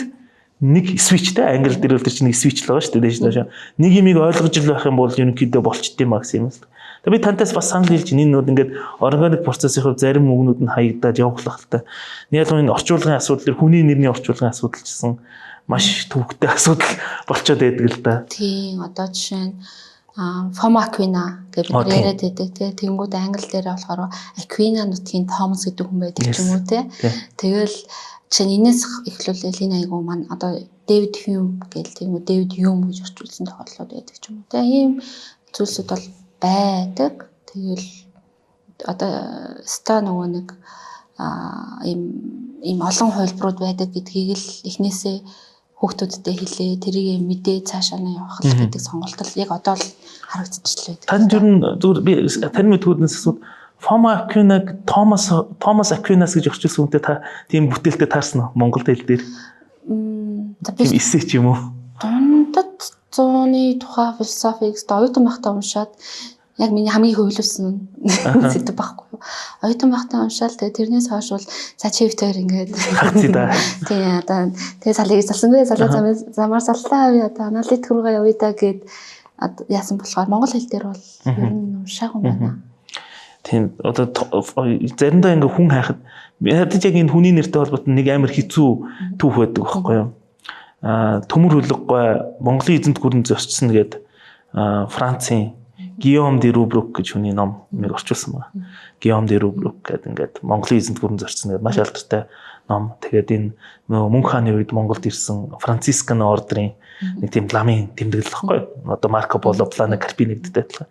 нэг свичтэй англи дээр бол тэр чинь нэг свич л байгаа шүү дээ. Дээш доош. Нэг юмыг ойлгож л байх юм бол ерөнхийдөө болчт юм а гэсэн юм л. Тэгээ би тантаас бас санал хэлж энэ нүүд ингээд органик процессын хувьд зарим үгнүүд нь хаягдаад явах л та. Нэг ялгын энэ орчуулгын асуудал төр хүний нэрний орчуулгын асуудал ч гэсэн маш төвөгтэй асуудал болчоод байдаг л да. Тийм одоо жишээ нь Фома Аквина гэж бид яриад байдаг тий. Тэнгүүд англи дээр болохоор Аквина нутгийн Томас гэдэг хүн байдаг ч юм уу тий. Тэгэл жишээ нь энэс эхлүүлээл энэ айгуу маань одоо Дэвид Хьюм гээл тийм үү Дэвид Юм гэж орчуулсан тохиолдлууд байдаг ч юм уу тий. Ийм зүйлсүүд бол байдаг. Тэгэл одоо ста нөгөө нэг ийм олон хувилбарууд байдаг гэдгийг л эхнээсээ хүүхдүүдтэй хэлээ, тэрийг мэдээ цаашаа нь явах л гэдэг сонголт л яг одоо л харагдчихлаа байдаг. Танд ер нь зүгээр би тань мэдгүүднээс асууд Фома Аквинаг Томас Аквинас гэж орчуулсан хүнтэй та тийм бүтээлтэй таарсан уу Монгол хэл дээр? За би эссе ч юм уу? Дундад зууны тухай философиг оюутан байхдаа уншаад яг миний хамгийн хөвлөсөн сэдв байхгүй юу. Оюутан байхдаа уншаал тэгээ тэрнээс хойш бол за чивтер ингээд тий одоо тэгээ салыг залсангүй салаа замаар саллаа би одоо аналитик руугаа явъя да гэд яасан болохоор монгол хэл дээр бол ер нь уншаагүй байна. Тийм одоо заримдаа ингээ хүн хайхад ядаж яг энэ хүний нэртэй холбоотой нэг амар хэцүү түүх байдаг байхгүй юу. Төмөр хөлөггүй Монголын эзэнт гүрэнд зөрчсөн гээд Францын Гийом де Рубрук гэж хүний ном нэг орчуулсан байна. Гийом де Рубрук гэдэг ингээд Монголын эзэнт гүрэнд зөрчсөн гэдэг маш алдартай ном. Тэгээд энэ нөгөө Мөнх хааны үед Монголд ирсэн Францискан ордрын нэг тийм ламын тэмдэглэл байхгүй юу? Одоо Марко Поло, Плана Карпини гэдэгтэй адилхан.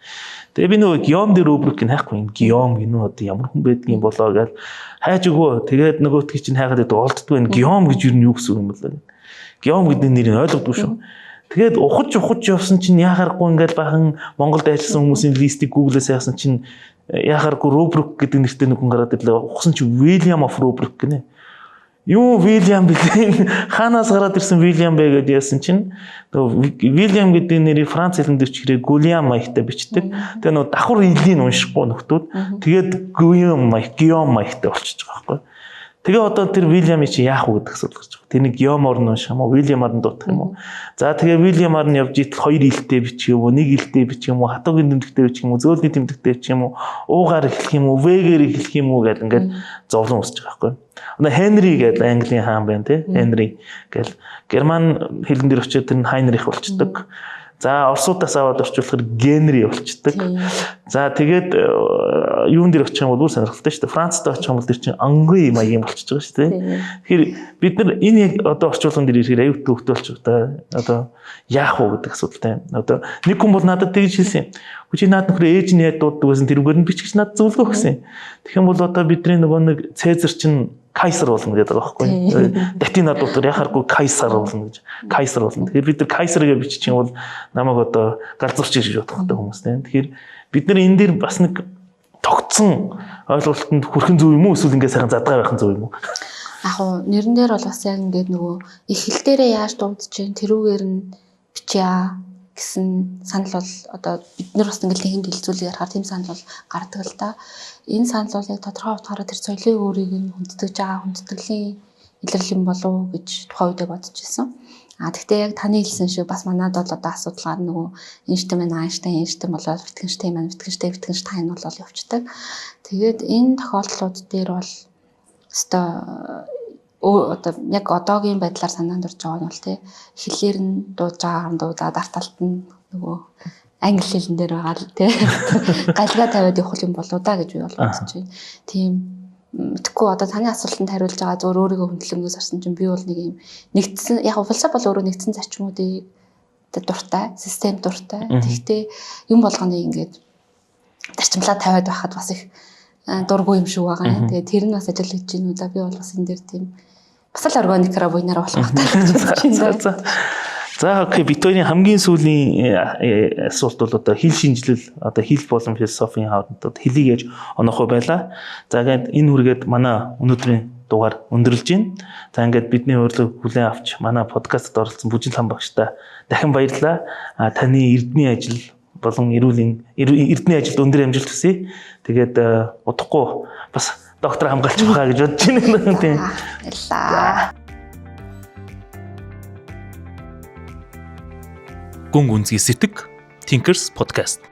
Тэгээ би нөгөө Гийом де Рубрукийг хайхгүй энэ Гийом гинүү одоо ямар хүн байдгийг болоо гэж хайж өгөө. Тэгээд нөгөөтгий чинь хайгаад байдаг олддгүй энэ Гийом гэж юу нь юу гэсэн юм бэлээ. Гийом гэдэг нэрийг ойлгодгүй шүү. Тэгээд ухаж явсан чинь яхааргүй ингээл бахан Монголд ажилласан хүмүүсийн листийг Google-ээс хайсан чинь яхааргүй Рубрук гэдэг нэртэй нэг хүн гараад ирлээ. Ухсан чинь William of Rubruck гинэ. Юу William бэлээ? Хаанаас гараад ирсэн William бэ гэдээ яасан чинь нөгөө William гэдэг нэрийг Франц хэлэн дээр ч хэрэг Гулиам маягтай бичдэг. Тэгээ нөгөө давхар илийн уншихгүй нөхдүүд тэгээд Гуйом маяг, Гийом маягтай болчихж байгаа байхгүй. Тэгээ одоо тэр Вильямыг чи яах вэ гэдэг асуудал гарч байгаа. Тэрнийг Гийомоор нь унших юм уу, Вильямаар нь дуудах юм уу? За тэгээ Вильямаар нь явж идэл хоёр илтэй бичих юм уу, нэг илтэй бичих юм уу, хатуугийн тэмдэгтэй бичих юм уу, зөөлний тэмдэгтэй бичих юм уу, уугаар эхлэх юм уу, В-гээр эхлэх юм уу гэдэг ингээд зовлон үүсэж байгаа байхгүй. Одоо Хенри гэдэг Английн хаан байна тий. Хенри гэл Герман хэлэн дээр очиод тэр нь Хайнрих болчдөг. За Оросуудаас аваад орчуулахаар Генри болчдөг. За тэгээд юун дээр очих юм бол бүр сонирхолтой шүү дээ. Францд очих юм бол тэр чинь Англи маягийн болчихж байгаа шүү дээ. Тэгэхээр бид нар энэ яг одоо орчуулган дээр ирэхээр аюул төвхтэй болчих та. Одоо яах вэ гэдэг асуудалтай. Одоо нэг хүн бол надад тэгж хэлсэн юм. Үгүй чи наад нөхрөө ээж нь яаж дууддаг байсан тэрүүгээр нь бичих гэж надад зөвлөгөө өгсөн юм. Тэгэх юм бол одоо бидний нөгөө нэг Цезар чинь Кайсар болно гэдэг байгаа байхгүй. Латинаар дуудахаар яхааргүй Кайсар болно гэж. Кайсар болно. Тэгэхээр бид нар Кайсар гэж бичих юм бол намайг одоо галзуурч гэж бодох хэрэгтэй хүмүүс тийм. Тэгэхээр бид нар энэ дээр бас нэг тогтсон ойлголтод хүрхэн зөв юм уу эсвэл ингээд сайхан задгаа байх нь зөв юм уу? Яг уу нэрэн дээр бол бас яг ингээд нөгөө их хэл дээрээ яаж дуудаж чинь тэрүүгээр нь бичье гэсэн санал бол одоо бид нар бас ингээд нэгэн дэлгцүүлэг ярихаар тийм санал бол гардаг л да. Энэ санал бол яг тодорхой утгаараа тэр соёлын өөрийг нь хүндэтгэж байгаа хүндтгэлийн илэрлэл юм болов уу гэж тухайн үедээ бодож ирсэн. А тэгтээ яг таны хэлсэн шиг бас манад бол одоо асуудал гарна нөгөө Эйнштейн маань Айнштейн, Эйнштейн болоод Wittgenstein маань Wittgenstein, Wittgenstein болоод явцдаг. Тэгээд энэ тохиолдлууд дээр бол өстой одоо яг одоогийн байдлаар санаанд орж байгаа нь бол тий хэлээр нь дуудаж байгаагаар нь дуудаад арт талд нь нөгөө англи хэлэн дээр байгаа л тий. Галгаа тавиад явах юм болоо да гэж би бол бодож байна. Тийм мэдхгүй одоо таны асуултанд хариулж байгаа зөв өөрийгөө хөндлөнгөөс орсон чинь би бол нэг юм нэгдсэн яг философи бол өөрөө нэгдсэн зарчмуудыг дуртай, систем дуртай. Тэгэхдээ юм болгоныг ингээд зарчимлаа тавиад байхад бас их дургүй юм шиг байгаа юм. Тэгээ тэр нь бас ажиллаж гин үү. За би бол бас энэ дээр тийм бас л органикаараа буйнараа болох байх та. За окей, бид хоёрын хамгийн сүүлийн асуулт бол одоо хэл шинжилэл, одоо хэл болон философийн хооронд хэлийг яаж оноох вэ байлаа. За ингээд энэ хүргээд манай өнөөдрийн дугаар өндөрлж байна. За ингээд бидний урилгыг хүлээн авч манай подкастт оролцсон Бүжин лам багштай дахин баярлалаа. А таны эрдмийн ажил болон эрүүлийн эрдмийн ажилд өндөр амжилт хүсье. Тэгээд удахгүй бас доктор хамгаалж байгаа гэж бодож байна. Тийм. Баярлалаа. Гүн гүнзгий сэтг Thinkers podcast.